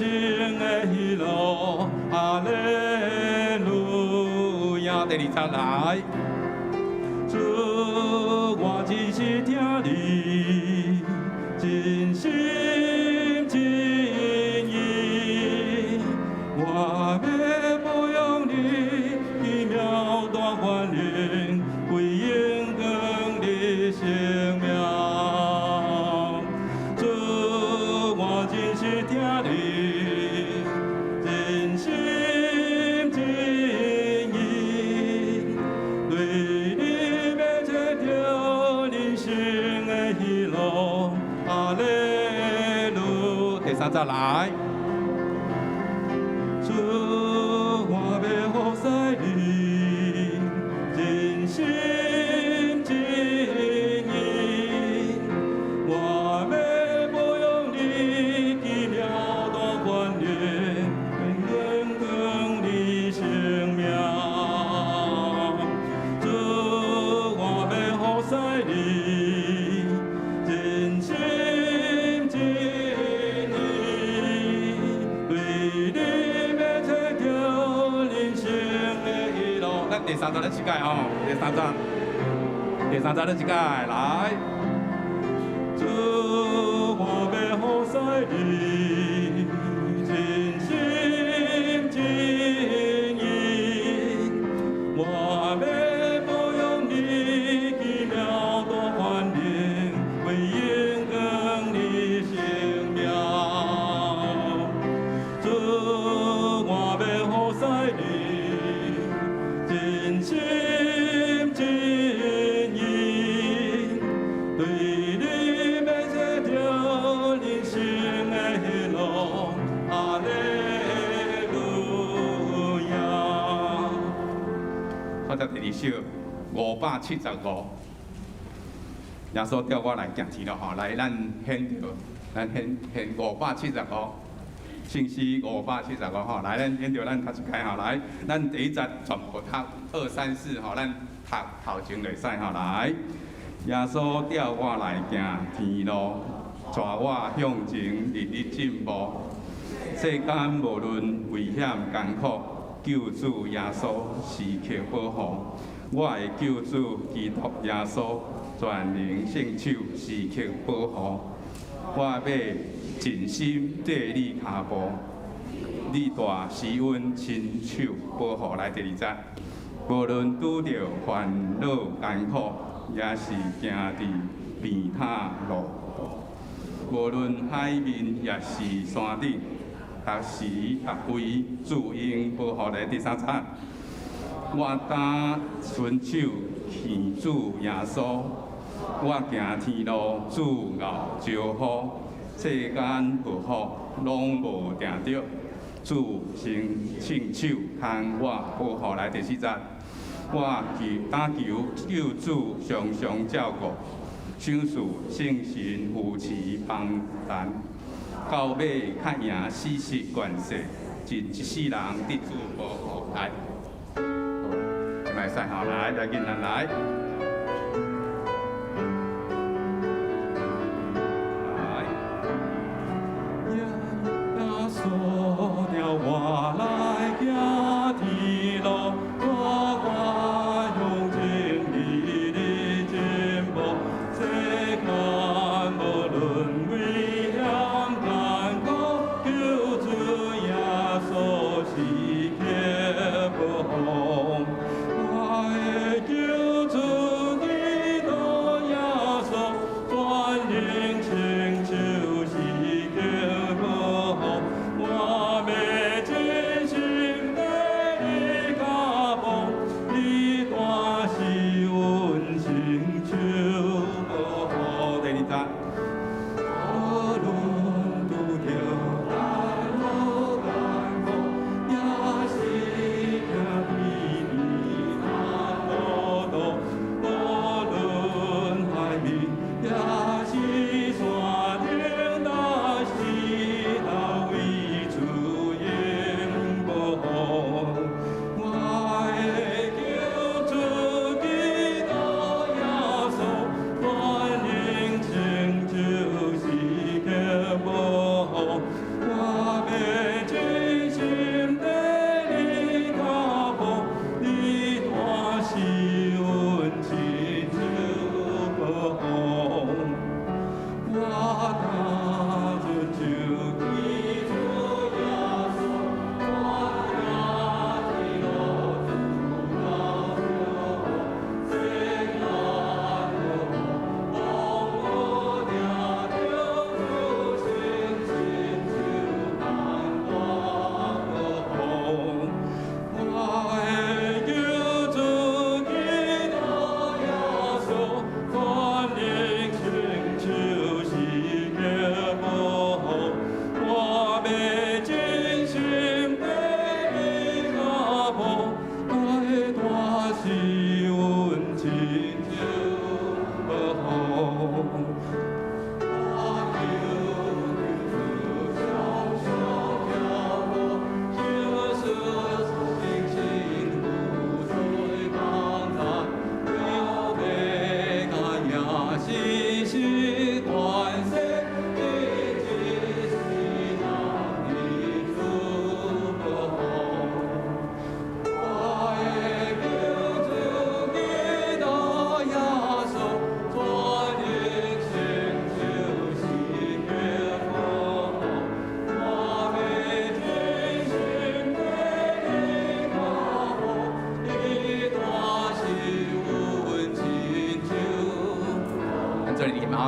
生的喜樂，哈利路亞。第二節來，主，我真實疼你，真心真意，我欲保養你，奇妙大權能，為榮光你聖名。主，我真實疼你，真心真意，對你欲找著人生的喜樂，哈利路。第三節來，主，我欲服侍你，真心真意，我欲保養你，奇妙大權能，為榮光你聖名。主，我欲服侍你，真心真意，對你欲找著人生的喜樂。咱第三節咱一擺吼，第三節，第三節咱一擺來。主，我欲服侍你，真心真意，我欲保養你，奇妙大權能，為榮光你聖名。主，我欲服侍你，真心真意，對你欲找著人生的喜樂，哈利路亞。好，第二首575，耶穌帶我來行天路吼，來咱獻著，咱獻獻五百七十五，聖詩五百七十五吼，來咱獻著咱讀一擺吼，來，咱第一節全部讀二三四吼，咱讀頭前就會使吼，來，耶穌帶我來行天路，帶我向前日日進步，世間無論危險艱苦，救主耶穌時刻保護，我的救主基督耶穌全能聖手時刻保護，我欲盡心綴你跤步，你大施恩親手保護。來第二節，無論拄著煩惱艱苦，抑是行佇平坦路途，無論海面抑是山頂，逐時逐位主永保護。來第三節，我擔伸手牽主耶穌，我行天路，主𠢕招呼，世間禍福攏無定著，主先聖手牽我保護。來第四節，我求擔求救主常常照顧，賞賜聖神扶持幫助，到尾較贏死實權勢，盡一世人得主保護。來，這擺使吼，來來囡仔來。來，耶穌帶我來行天路，帶我向前日日進步，世間無論危險艱苦，救主耶穌時刻保護，我的救主。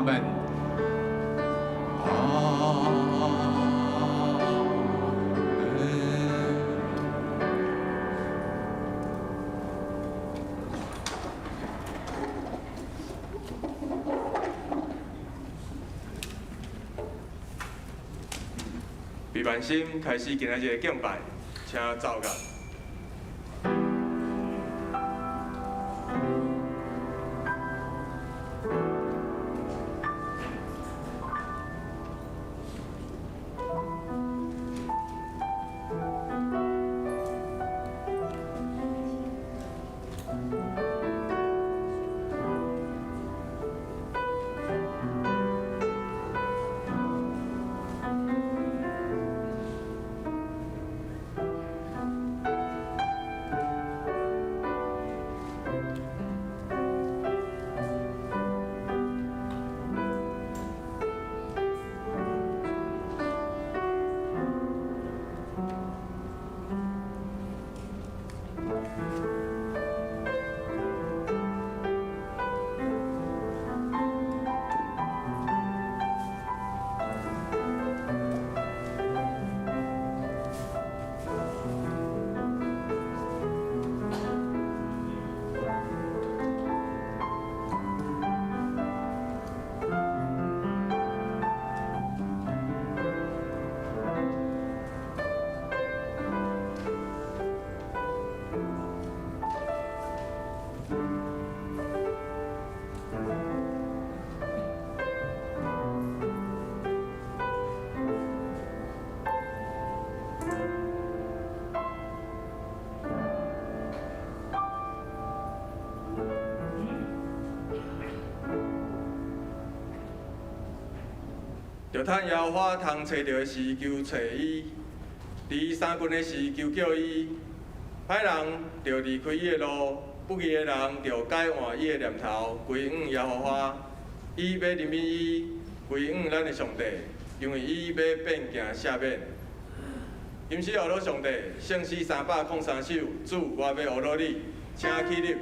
門。阿門。彼万心開始今仔日的敬拜，請奏樂。著趁耶和華通揣著的時，求揣伊；佇伊相近的時，求叫伊。歹人著離開伊的路，不義的人著改換伊的念頭，歸向耶和華。伊欲憐憫伊，歸向咱的上帝，因為伊欲變行赦免。今時學了上帝，聖詩303首，主，我欲學了你，請起立。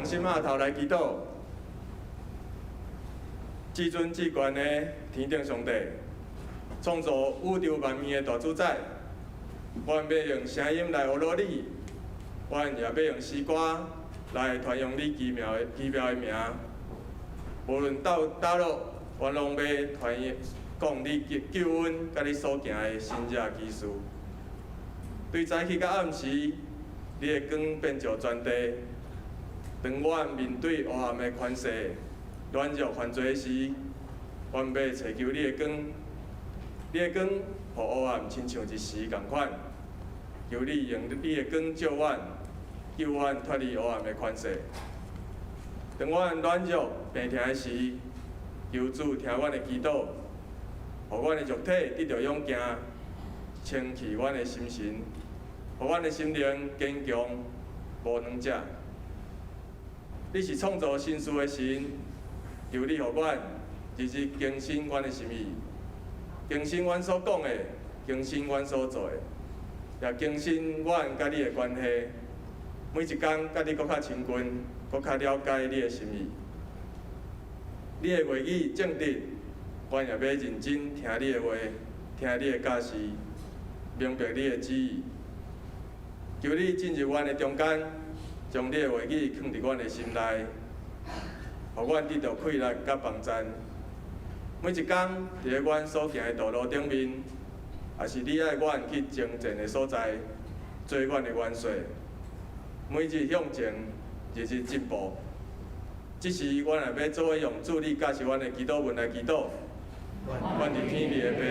心仔頭來祈禱，至尊至懸的天頂上帝，創造宇宙萬物的大主宰，我欲用聲音來學了你，阮也欲用诗歌来传扬你奇妙的奇妙的名。无论到佗落，阮拢欲传讲你救救恩，佮你所行的神迹奇事。对早起到暗时，你的光遍照全地。當阮面對黑暗的權勢、軟弱犯罪時，阮欲尋求你的光。你的光，予黑暗親像一時仝款。求你用你的光照阮，救阮脫離黑暗的權勢。當阮軟弱病疼的時，求主聽阮的祈禱，予阮的肉體得著勇健，清氣阮的心神，予阮的心靈堅強，無軟弱。你是創造新事的神，求你予阮日日更新阮的心意，更新阮所講的，更新阮所做的，也更新阮佮你的關係。每一工佮你閣較親近，閣較了解你的心意。你的話語正直，阮也欲認真聽你的話，聽你的教示，明白你的旨意。求你進入阮的中間，將你的話語囥佇阮的心內，予阮得著氣力佮幫贊。每一工佇咧阮所行的道路頂面，抑是你愛阮去征戰的所在，做阮的元帥。每日向前，日日進步。這時，阮也欲做伙用主你教示阮的祈禱文來祈禱。願佇天裡的父，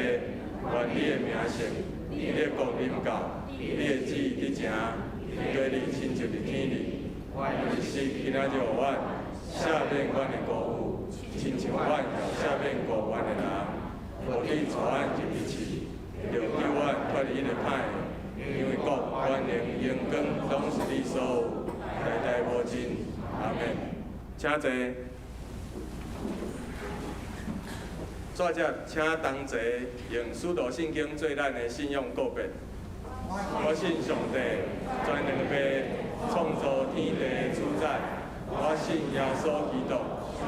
願你的名聖，你的國臨到，你的旨意得成，加你親像佇天裡。日食今仔日予阮，赦免阮的過誤，親像阮也赦免過阮的人。無你帶阮入去試，著救阮脫離彼个歹的。因為國、權能、榮光，攏是你所有，代代無盡。阿們。請坐。煞接，請同齊用使徒信經做咱的信仰告白。我信上帝，全能的父，創造天地的主宰。我信耶穌基督，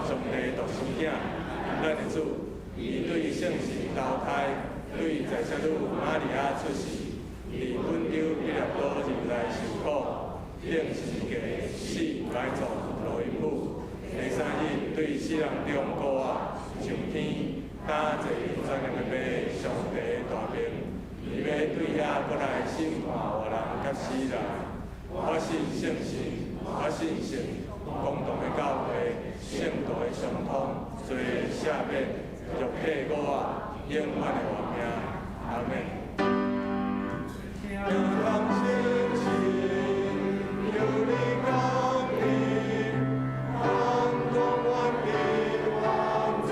上帝獨生囝，咱的主。伊對聖神投胎，對在聖女瑪利亞出世，佇本丟彼拉多入來受苦，釘十字架，死埋葬，落陰府。第三日對死人中復活，上天，擔坐佇全能的父上帝大爿，伊欲對遐閣來審判活人佮死人。我信聖神，我信聖公同的教會，聖徒的相通，罪的赦免，肉體復活，永遠的活命。阿們。求你降臨，感動阮的完全，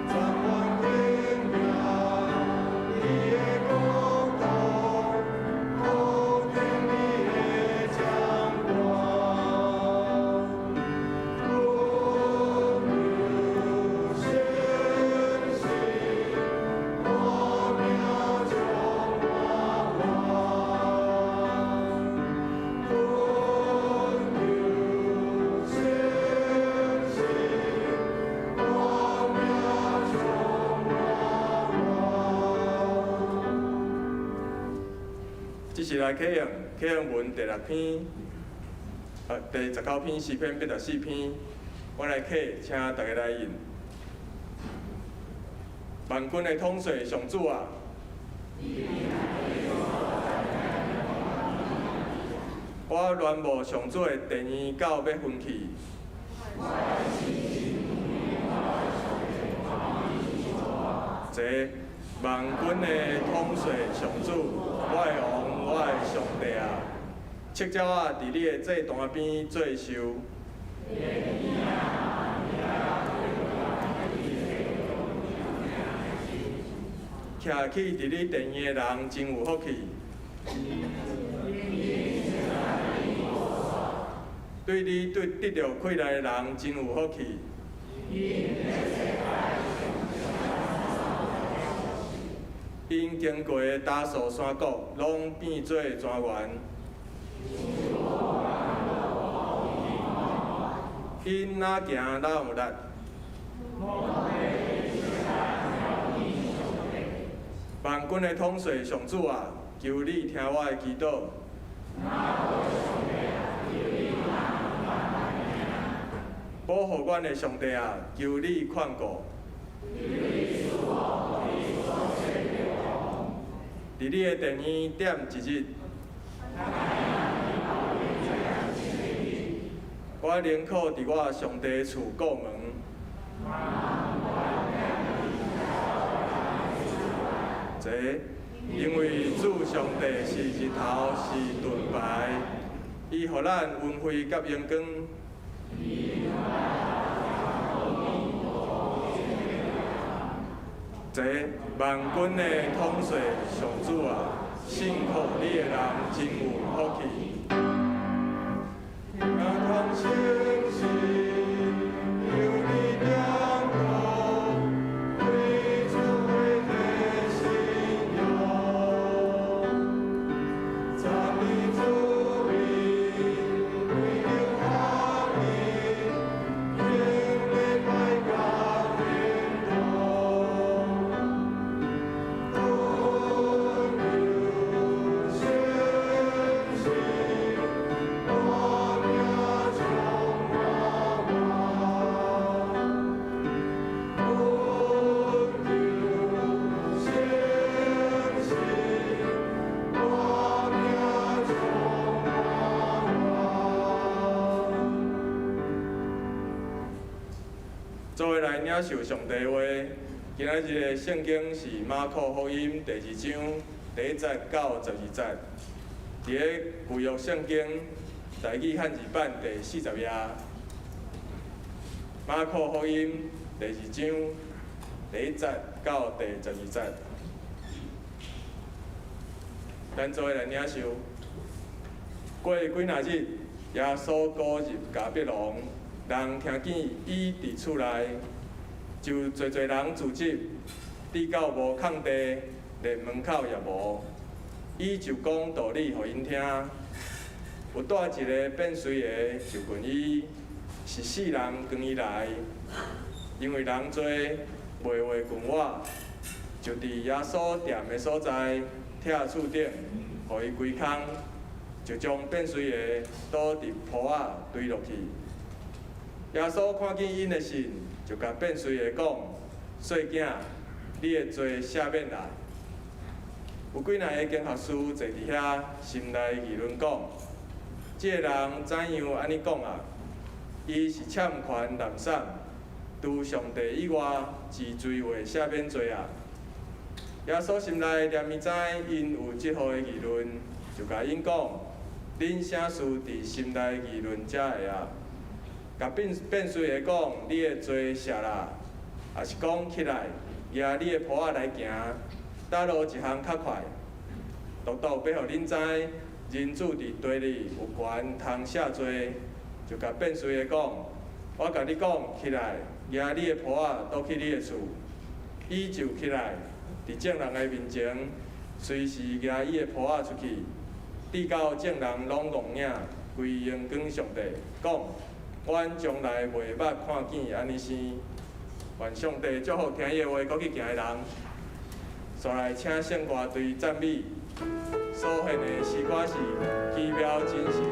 將阮榮耀你的國度，鋪定你的掌權。溫柔聖神，光明充滿我。溫柔聖神，光明充滿我。這是來啟用啟用文第六篇，第19篇詩篇84篇，我來啟，請大家來應。萬軍的統帥上主啊！我戀慕上主的殿院到欲昏去。坐，萬軍的統帥上主，我的王，我的上帝啊！赤鳥仔佇你的祭壇邊做壽。徛起佇你殿院的人真有福氣。對你對得著氣力的人真有福氣。𪜶經過的大數山谷，攏變做莊園。𪜶若行若有力。萬軍的統帥上主啊，求你聽我的祈禱。保護阮的上帝啊，求你看顧。佇你的殿院踮一日，我寧可佇我上帝厝顧門。這，因為主上帝是日頭，是盾牌，伊予咱恩惠佮榮光。這，萬軍的統帥上主啊，信靠你的人真有福氣。若通誠實，求你點導，對主的信仰，讚美主名，為了福音，行禮拜佮天堂。溫柔誠實，大名充滿我。溫柔誠實，大名充滿我。做伙來領受上帝話。今仔日的聖經是馬可福音第二章第一節到12節。佇咧舊約聖經台語漢字版第40頁。馬可福音第二章第一節到第12節。咱做伙來領受。過幾若日，耶穌閣入迦百農，人聽見伊佇厝內，就濟濟人聚集，直到無空地，連門口也無。伊就講道理予𪜶聽。有帶一个變隨的就近伊，是四人扛伊來，因為人濟，袂話近倚，就佇耶穌踮的所在，拆厝頂，予伊歸空，就將變隨的倒佇鋪仔堆落去。耶穌看見𪜶的信，就共變隨的講：細囝，你的罪赦免啦。有幾若个經學師坐佇遐，心內議論講：這个人怎樣按呢講啊？伊是攕權濫散，除上帝以外，之罪話赦免罪啊！耶穌心內念伊知𪜶有這號的議論，就共𪜶講：恁啥事佇心內議論這个啊？共變變隨的講，你的罪赦啦，抑是講起來，舉你的鋪仔來行，佗落一項較快？獨獨欲予恁知，人子佇地裡有權通赦罪，就共變隨的講：我共你講，起來，舉你的鋪仔，倒去你的厝。伊就起來，佇眾人的面前，隨時舉伊的鋪仔出去，直到眾人攏戇影，歸榮光上帝，講：阮從來袂捌看見按呢生。願上帝祝福聽伊的話，閣去行的人。紲來請聖歌隊讚美，所獻的詩歌是奇妙真實。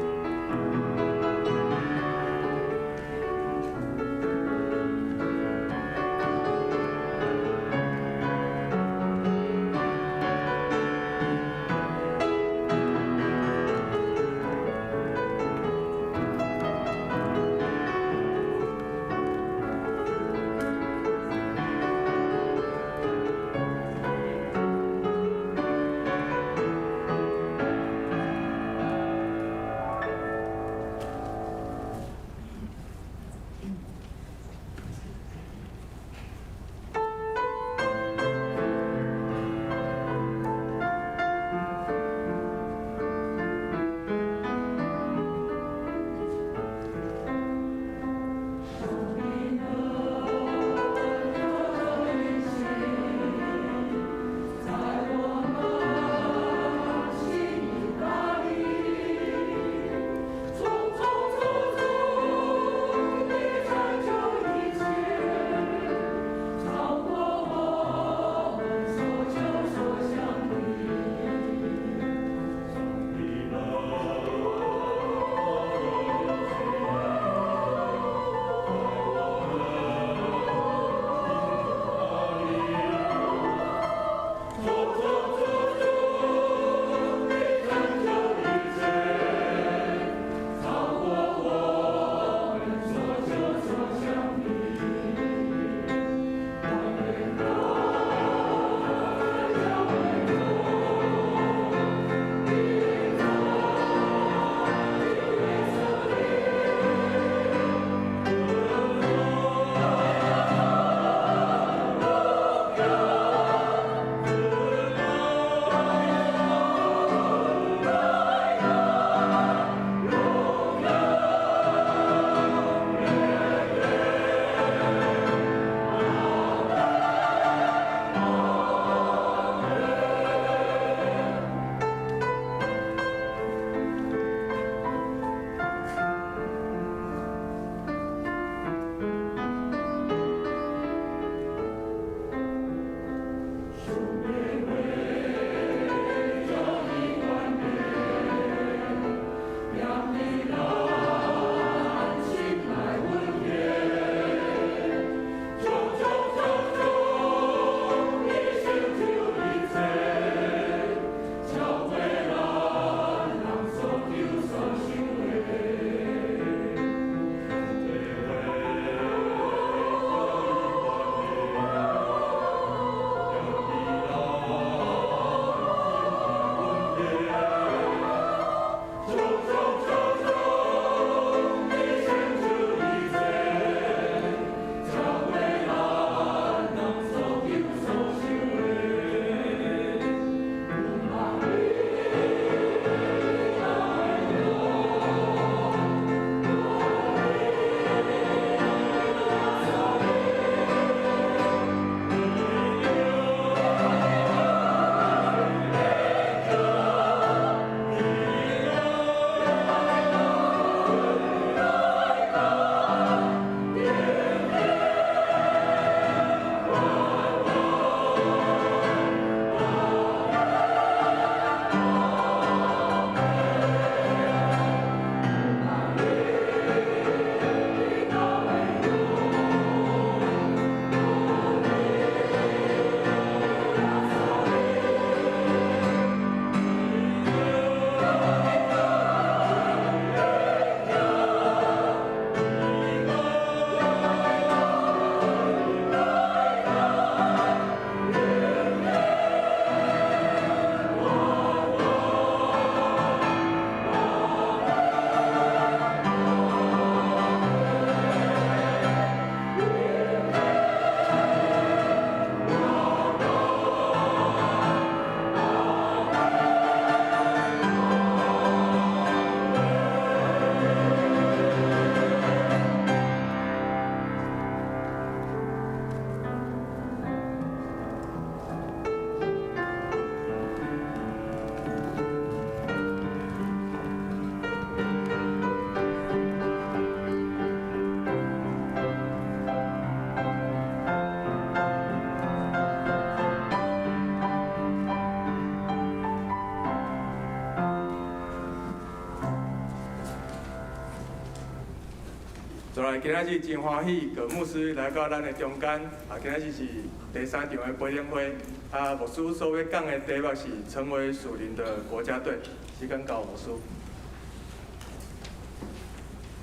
再來今仔日真歡喜，葛牧師來到咱的中間。啊，今仔日是第三場的培靈會。啊，牧師所欲講的題目是成為屬靈的國家隊。時間交牧師。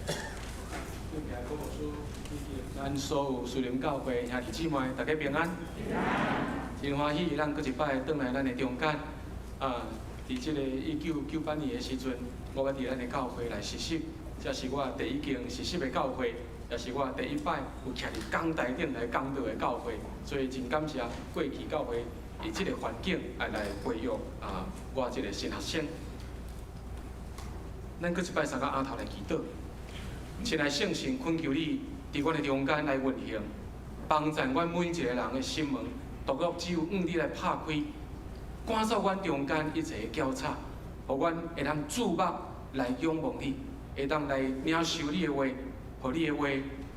感謝郭牧師，以及咱所有屬靈教會兄弟姊妹，大家平安。真歡喜，咱閣一擺轉來咱的中間。啊，佇這个1998年的時陣，我欲佇咱的教會來實習，這是我第一間實習的教會，也是我第一擺有徛佇講台頂來講道的教會，所以真感謝過去教會以這个環境來培育啊我這个新學生。咱閣一擺三個阿頭來祈禱，親愛聖神，懇求你佇阮的中間來運行，幫助阮每一個人的心門，獨獨只有向你來拍開，趕走阮中間一切的攪吵，予阮會當注目來仰望你，會當來領受你的話，予你的話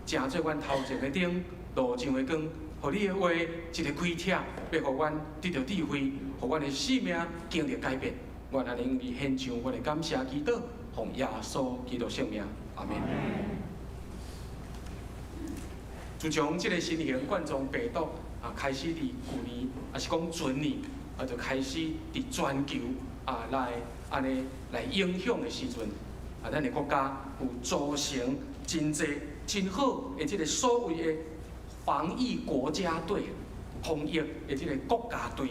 成做阮頭前的燈，路上的光，予你的話一个開啟，欲予阮得著智慧，予阮的生命經歷改變。願按呢向你獻上阮的感謝祈禱，奉耶穌基督聖名，阿們。自從這个新型冠狀病毒啊開始佇舊年，抑是講前年啊，就開始佇全球啊來按呢來影響的時陣，啊，咱的國家有組成真濟真好的這个所謂的防疫國家隊，防疫的這个國家隊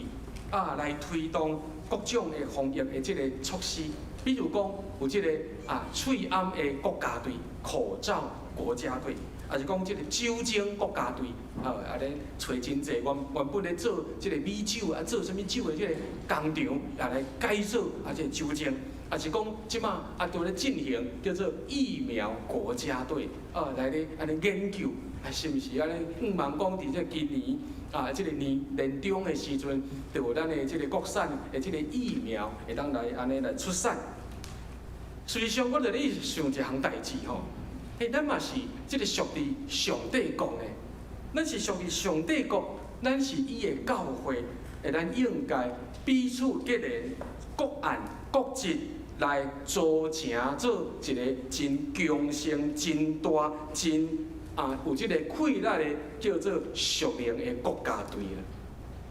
啊，來推動各種的防疫的這个措施，比如講有這个啊喙罨的國家隊、口罩國家隊，抑是講這个酒精國家隊，啊，按呢揣真濟原本咧做這个米酒啊，做啥物酒的這个工廠，也來改做啊這个酒精，抑是講這馬啊拄咧進行叫做疫苗國家隊，啊來咧按呢研究，啊是毋是按呢？向望講佇這今年啊，這个年年中的時陣，就有咱的這个國產的這个疫苗會當來按呢來出產。事實上，我就咧想一項代誌吼，嘿，咱嘛是這个屬佇上帝國的，咱是屬佇上帝國，咱是伊的教會，咱應該彼此結連，各按各職來組成做一个真強盛、真大、真啊有這个氣力的叫做屬靈的國家隊啦。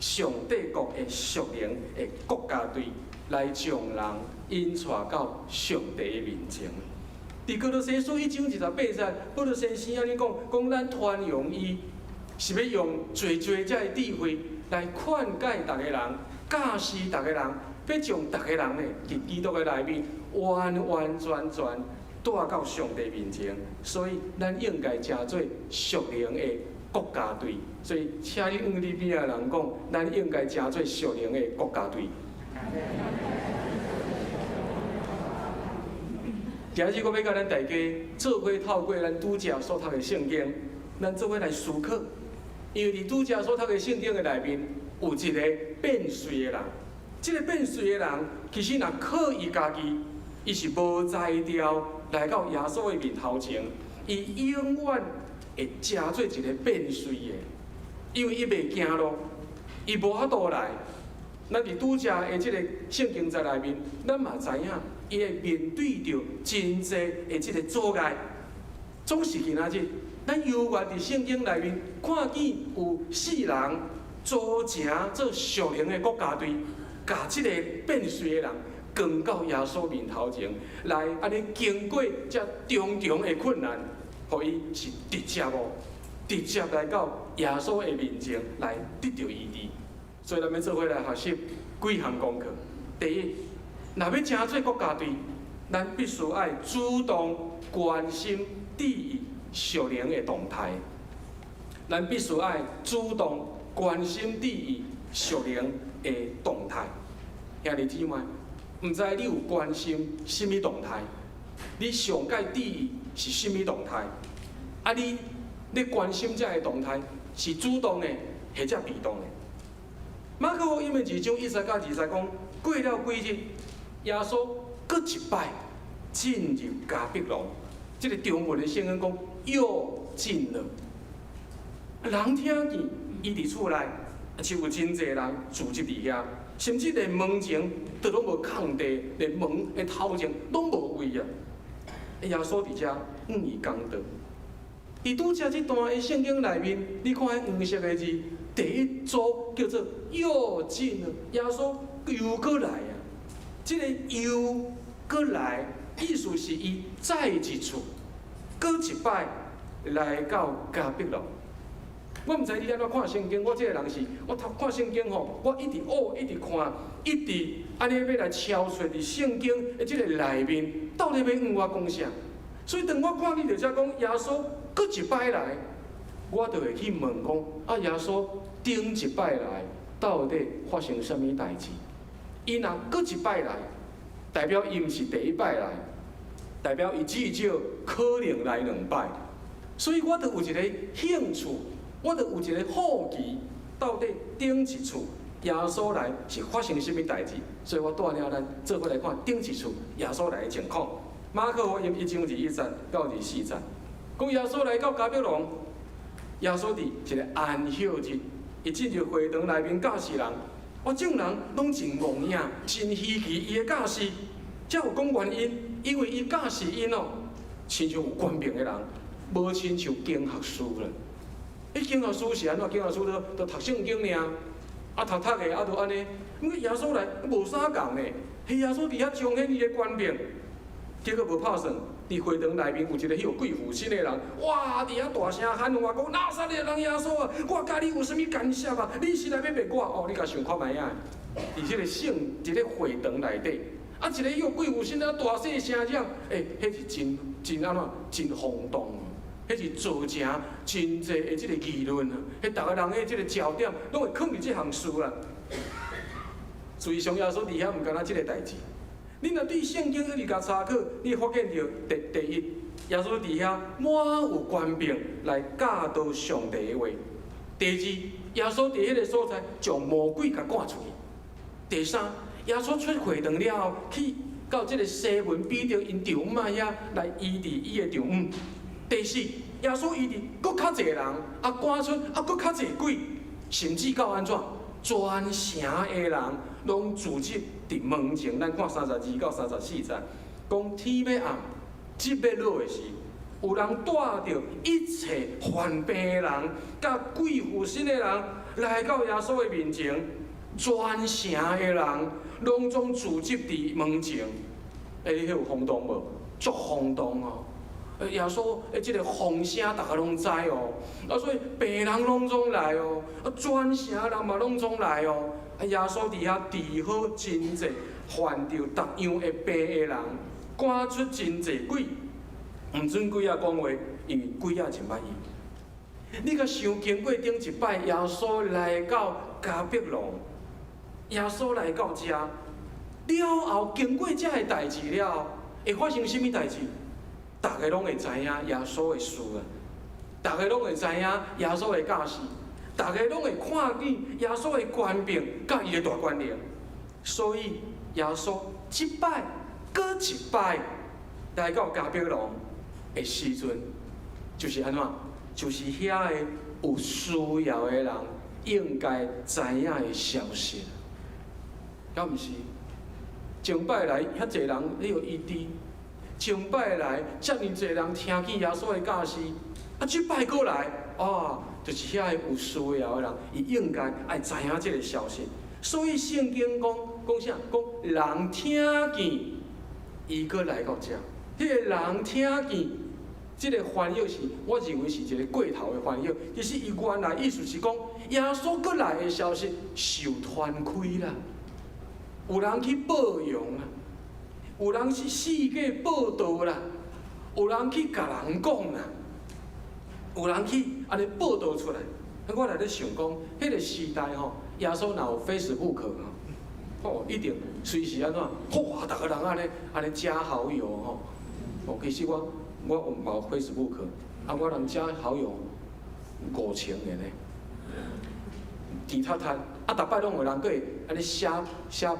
上帝國的屬靈的國家隊來將人引帶到上帝的面前。佇歌羅西書1章28節，保羅先生按呢講，講咱傳揚伊是欲用濟濟這个智慧來勸誡逐个人，教示逐个人，欲將逐个人呢，佇基督的內面完完全全帶到上帝面前。所以，咱應該成做屬靈的國家隊。所以，請你向你邊仔的人講，咱應該成做屬靈的國家隊。今日我欲共咱大家做伙透過咱拄才所讀的聖經，咱做伙來思考。因為佇拄才所讀的聖經的內面，有一个變稅的人。這个變稅的人，其實若靠伊家己，伊是無才調來到耶穌的面頭前，伊永遠會成做一个變稅的，因為伊袂行路，伊無法度來。咱佇拄才的這个聖經節內面，咱嘛知影，伊會面對著真濟的這个阻礙。總是今仔日，咱猶原佇聖經內面看見有四人組成做屬靈的國家隊，共這个變稅的人扛到耶穌面頭前來，按呢經過這重重的困難，予伊是直接哦，直接來到耶穌的面前來得著醫治。所以，咱欲做伙來學習幾項功課。第一，若欲成做國家隊，咱必須愛主動關心、注意屬靈的動態。咱必須愛主動關心、注意屬靈的動態。兄弟姊妹，毋知你有關心啥物動態？你上蓋注意是啥物動態？啊你，你關心這个動態是主動的，或者被動的？馬可福音的2章1節到2節講，過了幾日，耶穌閣一擺進入迦百農。這个中文的聖經講，又進了。人聽見伊佇厝內，就有真濟人聚集佇遐，甚至連門前都攏無空地，連門的頭前攏無位啊！耶穌佇遮向伊講道，佇拄才這段的聖經內面，你看彼黃色的字，第一組叫做又進了，耶穌又閣來啊！這個又閣來，意思是伊再一次，閣一擺來到迦百農。我毋知你按怎看聖經，我這個人是，我讀看聖經吼，我一直學，一直看，一直按呢欲來敲揣佇聖經的這個內面，到底欲向我講啥？所以當我看見著遮講耶穌閣一擺來，我就會去問講：啊，耶穌頂一擺來，到底發生啥物代誌？伊若閣一擺來，代表伊毋是第一擺來，代表伊至少可能來兩擺。所以我就有一個興趣，我就有一個好奇，到底頂一次耶穌來是發生啥物代誌？所以我帶領咱做伙來看頂一次耶穌來的情況。馬可福音1章21節到24節，講耶穌來到迦百農，耶穌佇一個安息日，伊進入會堂內面教示人，哇，眾人攏真戇影，真稀奇伊的教示。這有講原因，因為伊教示𪜶哦，親像有權柄的人，無親像經學士啦。彼經學士是按怎？經學士就讀聖經爾，啊讀讀的啊就按呢。毋過耶穌來無啥仝呢，彼耶穌佇遐彰顯伊的權柄。結果無拍算，佇會堂內面有一個彼有鬼附身的人，哇！佇遐大聲喊話講：拿撒勒人耶穌啊，我佮你有啥物干涉啊？你是來欲滅我？哦，你共想看覓仔？佇這個聖，佇咧會堂內底，啊，一個彼有鬼附身啊，大細聲嚷，欸，彼是真真按怎？真轟動，彼是造成真濟的這個議論啊！彼逐个人的這個焦點，攏會囥佇這項事啦。事實上，耶穌佇遐毋干焦這個代誌。你若對聖經一直共查考，你會發現著第一，耶穌佇遐滿有權柄來教導上帝的話；第二，耶穌佇彼個所在將魔鬼共趕出去；第三，耶穌出會堂了後，去到這個西門彼得𪜶丈母仔遐來醫治伊的丈母；第四，耶穌醫治閣較濟人，啊趕出啊閣較濟鬼，甚至到按怎，全城的人攏聚集佇門前，咱看32到34節，講天欲暗，日欲落的時，有人帶著一切犯病的人，佮鬼附身的人來到耶穌的面前，全城的人攏總聚集佇門前。欸，彼有轟動無？足轟動哦！耶穌的這個風聲，逐家攏知哦。啊，所以病人攏總來哦，啊，全城人嘛攏總來哦。啊，耶穌佇遐治好真濟患著逐樣的病的人，趕出真濟鬼，毋准鬼仔講話，因為鬼仔真捌伊。你共想經過頂一擺，耶穌來到迦百農，耶穌來到遮了後，經過這个代誌了後，會發生啥物代誌？逐家攏會知影耶穌的事啊，逐家攏會知影耶穌的教示。逐家攏會看見耶穌的權柄佮伊的大權能，所以耶穌這擺閣一擺來到迦百農的時陣，就是按怎？就是遐个有需要的人應該知影的消息，敢毋是？前擺來遐濟人，彼個醫治；前擺來遮爾濟人聽見耶穌的教示，啊，這擺閣來，啊！就是遐個有需要的人，伊應該愛知影這個消息。所以聖經講講啥？講人聽見，伊閣來到遮。彼個人聽見，這個翻譯是，我認為是一個過頭的翻譯。其實伊原來意思是講，耶穌閣來的消息受傳開啦，有人去報揚啦，有人去四界報道啦，有人去共人講啦。有人去按呢報導出來，我來咧想講，彼個時代吼，耶穌若有 Facebook 吼，吼一定隨時按怎，哇，逐个人按呢按呢加好友吼。哦，其實我我嘛有 Facebook，啊，我人加好友5000個呢，甜塌塌，啊，逐擺攏有人閣會按呢寫寫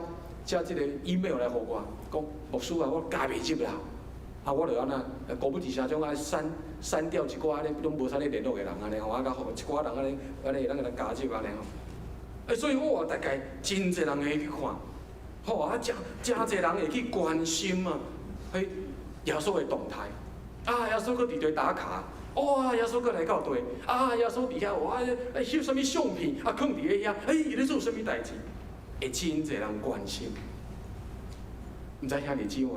寫這個 email 來予我，講牧師啊，我加袂入啦。啊，我就按怎，孤不佇聲將愛刪刪掉一寡按呢攏無啥咧聯絡的人按呢吼，啊，佮予一寡人按呢按呢會當共咱加入按呢吼。欸，所以我大概真濟人會去看，吼啊，誠誠濟人會去關心啊，彼耶穌的動態。啊，耶穌閣佇佗打卡，哇！耶穌閣來到地，啊！耶穌佇遐，哇！翕啥物相片，啊，囥佇咧遐，欸，伊咧做啥物代誌？會真濟人關心。毋知兄弟姊妹，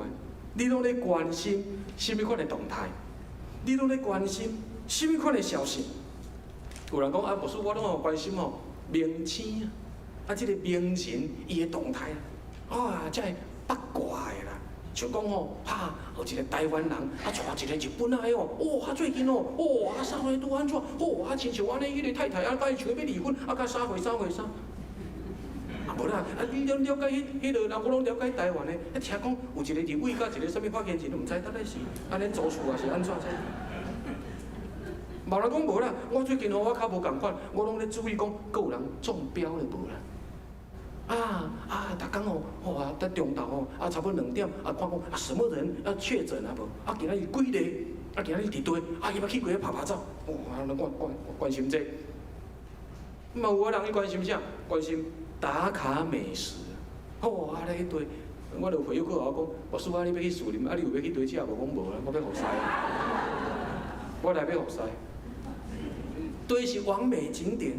你攏咧關心啥物款的動態？你攏咧關心啥物款的消息？有人講啊，牧師，我攏有關心吼明星啊，啊，這個名人伊的動態啊，這個八卦的啦。像講吼，哈，有一個台灣人啊，娶一個日本仔的哦，哇，最近哦，哇，啊，啥貨拄按怎？哦，啊，親像按呢，彼個太太啊，佮伊像欲離婚，啊，佮啥貨啥貨啥？啊，無啦，啊，你了了解彼彼个人，我攏了解台灣的。啊，聽講有一個立委佮一個啥物發言人，毋知到底是按呢租厝還是按怎這？無人講無啦，我最近吼我較無仝款，我攏咧注意講，閣有人中標咧無啦？啊啊！逐工吼，吼啊，佇中晝吼，啊，差不多2點，啊，看講啊，什麼人啊確診啊無？啊，今仔日幾例？啊，今仔日佇佗？啊，伊捌去過拍拍照？哇，攏關關關心這個。嘛有的人伊關心啥？關心打卡美食。吼，啊咧彼堆，我就回憶過我講，牧師啊，你欲去士林，啊，你有欲去佗食無？講無啦，我欲予師。我來欲予師。佗是網美景點。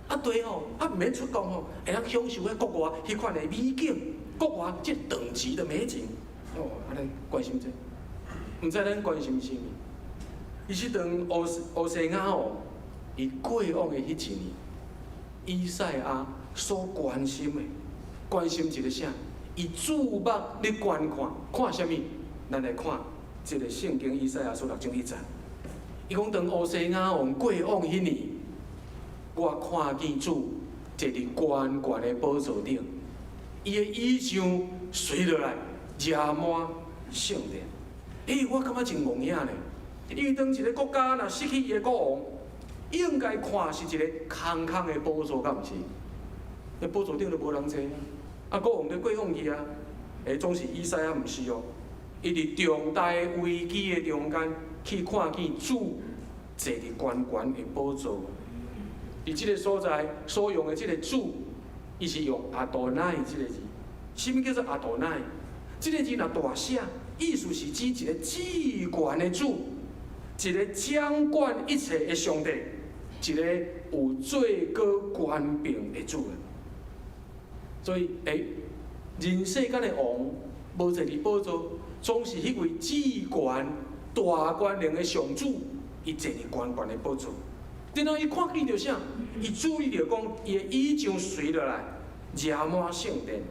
啊對吼，啊毋免出國吼，會當享受彼國外彼款的美景，國外這等級的美景。哦，按呢關心這個，毋知咱關心啥物？其實當烏西雅王伊過往的彼一年，以賽亞所關心的，關心一個啥？伊注目咧觀看，看啥物？咱來看這個聖經以賽亞書六章一節。伊講當烏西雅王過往彼年，我看見主坐佇懸懸的寶座頂，伊的衣裳垂落來，遮滿聖殿。欸，我感覺真戇影呢。因為當一個國家若失去伊的國王，應該看是一個空空的寶座，敢毋是？那寶座頂都無人坐啊，啊，國王都過往去啊。欸，總是以賽亞毋是哦，伊佇重大危機的中間去看見主坐佇懸懸的寶座。佇這個所在所用的這個主，伊是用阿多奈這個字。啥物叫做阿多奈？這個字若大寫，意思是指一個至懸的主，一個掌管一切的上帝，一個有最高權柄的主。所以，欸，人世間的王無坐佇寶座，總是彼位至懸大權能的上主，伊坐佇懸懸的寶座。然後伊看見著啥？伊注意著講，伊的衣裳垂落來，遮滿聖殿。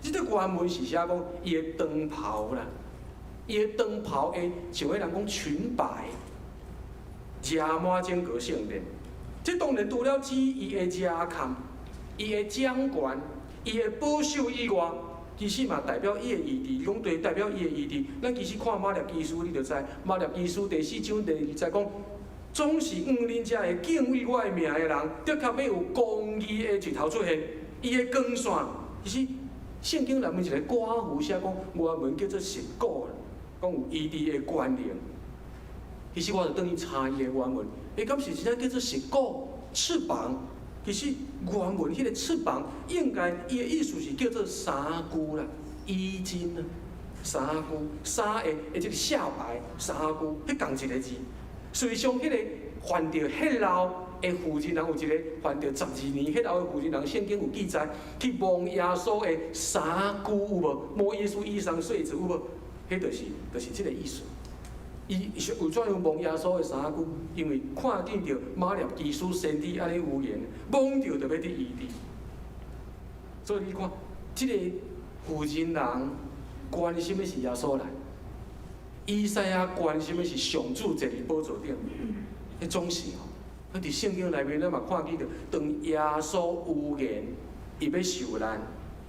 這個原文是寫講，伊的長袍啦，伊的長袍會像彼人講裙擺，遮滿整個聖殿。這當然除了指伊的遮崁、伊的掌權、伊的保守以外，其實嘛代表伊的意志。講對，代表伊的意志。咱其實看馬列基書，你就知，馬列基書第四章第二節講。總是向恁遮會敬畏我的名的人，的確欲有公義的日頭出現，伊的光線，其實聖經內面一个寡婦寫講，原文叫做實古，講有醫治的權能。其實我就轉去查伊的原文，伊敢是真正叫做實古翅膀？其實原文彼个翅膀應該伊的意思是叫做衫舊啦，衣襟啊，衫舊衫的的這个下擺衫舊，彼仝一个字。事實上，彼个犯著血漏的婦人，有一個犯著12年血漏的婦人，聖經有記載，去摸耶穌的衫舊有無？摸耶穌衣裳繸子有無？彼就是這個意思。伊是為怎樣摸耶穌的衫舊？因為看見著馬列基書先知按呢預言，摸著就欲得醫治。所以你看，這個婦人人關心的是耶穌來。以賽亞關心的是上主坐佇寶座頂，彼總是吼。佇聖經內面，咱嘛看見著，當耶穌預言，伊欲受難，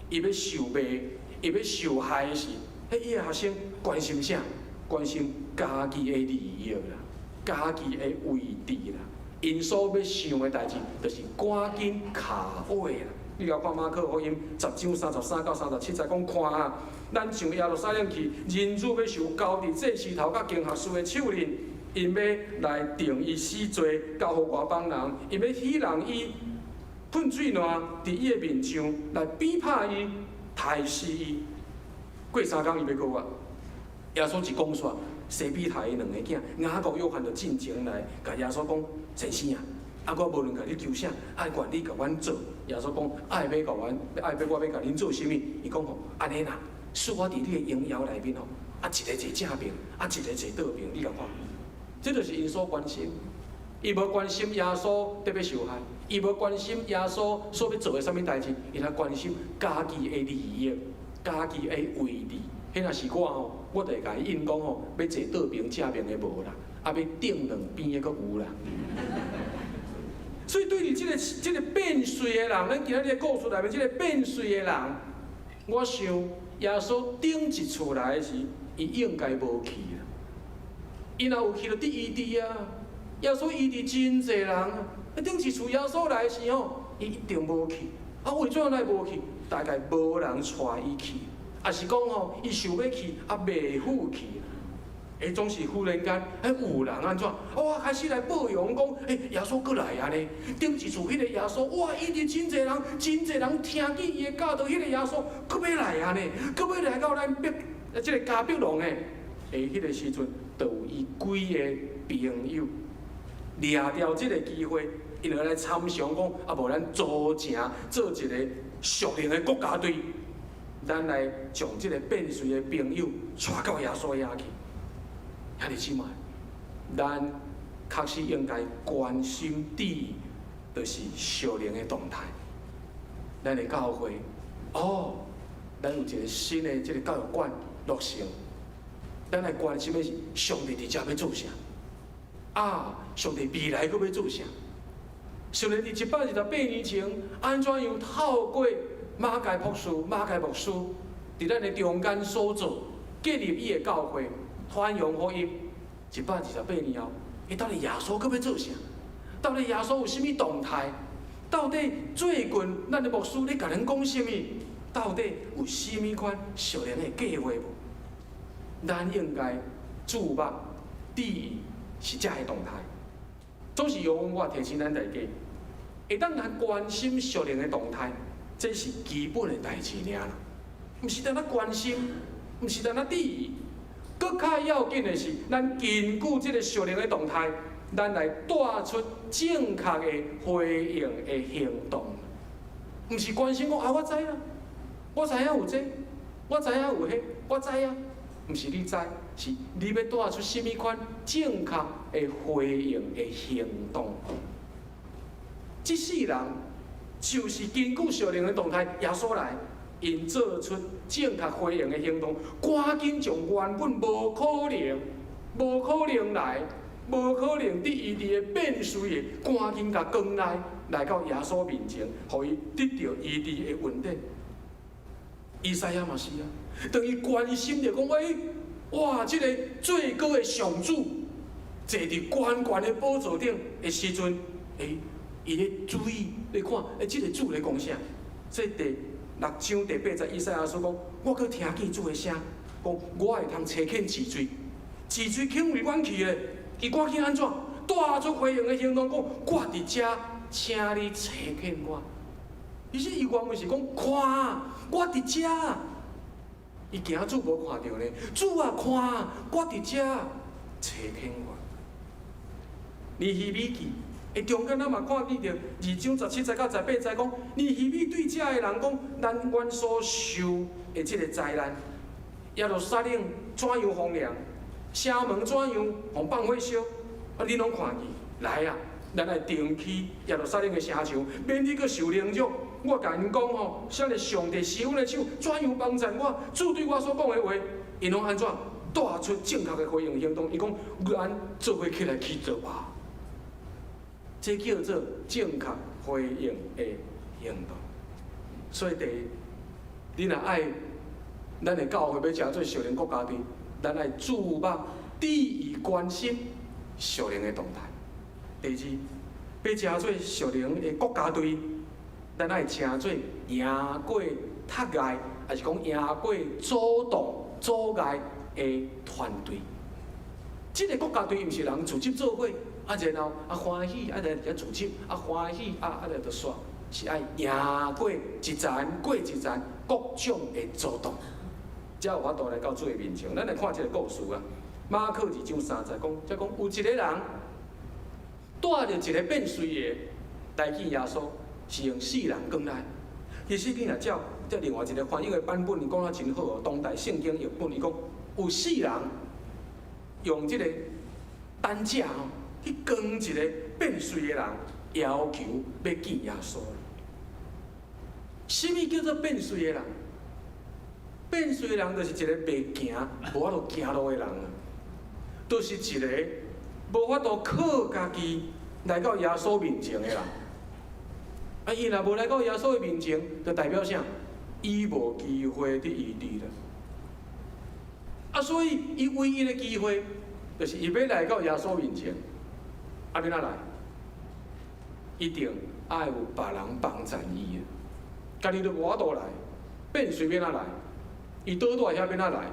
伊欲受賣，伊欲受害的時，彼伊的學生關心啥？關心家己的利益啦，家己的位置啦。𪜶所欲想的代誌，就是趕緊卡位啦。你來看馬可福音10章33到37節，講看啊，咱上耶路撒冷去，人子欲受交佇祭司頭佮經學士的手裡，𪜶欲來定伊死罪，交予外邦人，𪜶欲許人伊噴水涎佇伊的面上，來逼迫伊，刣死伊。過三工伊欲閣活。耶穌一講煞，西庇太的兩个囝雅各、約翰就進前來，共耶穌講：先生啊，啊我無論共你求啥，愛願你共阮做。耶穌講：愛欲共阮，愛欲我欲共恁做啥物？伊講吼，按呢啦，賜我佇你的榮耀內面吼，啊一个坐正爿，啊一个坐倒爿，你共看，這就是𪜶所關心。伊無關心耶穌得欲受害，伊無關心耶穌所欲做的啥物代誌，伊若關心家己的利益、家己的位置。彼若是我吼，我就會共伊應講吼，欲坐倒爿正爿的無啦，啊欲頂兩邊的閣有啦。所以對佇這個變稅的人，咱今仔日的故事內面這個變稅的人，我想耶穌頂一次來的時，伊應該無去啦。伊若有去，就得醫治啊。耶穌醫治真濟人啊！頂一次耶穌來的時吼，伊一定無去。啊，為怎來無去？大概無人帶伊去，抑是講吼，伊想欲去，啊袂赴去。欸，總是忽然間，欸，有人按怎？哇，開始來報揚講，欸，耶穌閣來啊呢！頂一次彼个耶穌，哇，醫治真濟人，真濟人聽見伊的教導，彼个耶穌閣欲來啊呢！閣欲來到咱伯，這個迦百農的。欸，彼个時陣，就有伊幾个朋友掠著這个機會，𪜶就來參詳講，啊，無咱組成做一个屬靈的國家隊，咱來將這个變稅的朋友帶到耶穌遐去。兄弟姊妹，咱確實應該關心注意，就是屬靈的動態。咱的教會，哦，咱有一个新的這个教育館落成，咱來關心的是上帝佇遮欲做啥？啊，上帝未來閣欲做啥？上帝佇128年前，按怎樣透過馬偕博士、馬偕牧師，佇咱的中間所做，建立伊的教會，傳揚福音。128年後，伊到底耶穌閣欲做啥？到底耶穌有啥物動態？到底最近咱的牧師咧共咱講啥物？到底有啥物款屬靈的計劃無？咱應該注目注意是遮个動態。總是用我提醒咱大家，會當來關心屬靈的動態，這是基本的代誌爾啦。毋是單單關心，毋是單單注意，閣較要緊的是，咱根據這个屬靈的動態，咱來帶出正確的回應的行動。毋是關心講啊，我知啦，我知影有這個，我知影有彼個，我知影。毋是你知，是你欲帶出啥物款正確的回應的行動。這世人就是根據屬靈的動態，耶穌來，𪜶做出正確回應的行動，趕緊將原本無可能、無可能來、無可能得醫治的變稅的，趕緊共扛來，來到耶穌面前，予伊得著醫治的恩典。以賽亞嘛是啊，當伊關心著講，欸，哇，這个最高的上主坐佇懸懸的寶座頂的時陣，欸，伊咧注意咧看，欸，這个主咧講啥？這第六章第八節，以賽亞書講，我閣聽見主的聲，講我會通差遣痔瘁，痔瘁肯為阮去的，伊趕緊按怎？帶出回應的行動，講我佇遮，請你差遣我。其實伊原文是講看，我佇遮。伊驚主無看著呢，主啊看，我佇遮，差遣我。尼希米記，欸，中間咱嘛看見著二章17節到18節講，尼希米對遮的人講，咱阮所受的這个災難，耶路撒冷怎樣荒涼，城門怎樣予放火燒，啊，恁攏看見，來啊，咱來重起耶路撒冷的城牆，免得閣受凌辱。我共𪜶講吼，啥个上帝施阮的手，怎樣幫贊我？主對我所講的話，𪜶攏按怎帶出正確的回應行動？伊講，咱做伙起來去做吧。這叫做正確回應的行動。所以第一，你若愛咱的教會欲成做屬靈國家隊，咱愛注目、注意、關心屬靈的動態。第二，欲成做屬靈的國家隊，咱愛成做贏過窒礙，抑是講贏過阻擋、阻礙的團隊。這个國家隊毋是人組織做伙，啊，然後啊歡喜，啊來佇遐組織，啊歡喜，啊啊來就煞，是愛贏過一層過一層各種的阻擋，才有法度來到主的面前。咱來看這个故事啊，馬可二章三節講，才講有一個人帶著一個變綏的來見耶穌，是用四人扛來。其實你若照這另外一個翻譯的版本，伊講得真好哦。當代聖經譯本伊講有四人用這個擔架吼去扛一個變綏的人，要求欲見耶穌。啥物叫做變綏的人？變綏的人就是一個袂行、無法度行路的人啊，就是一個無法度靠家己來到耶穌面前的人。啊，伊若無來到耶穌的面前，就代表啥？伊無機會得醫治啦。啊，所以伊唯一的機會，就是伊欲來到耶穌面前。啊，欲按怎來？一定愛有別人幫贊伊的。家己都無法度來，變綏欲按怎來？伊倒蹛遐欲按怎來？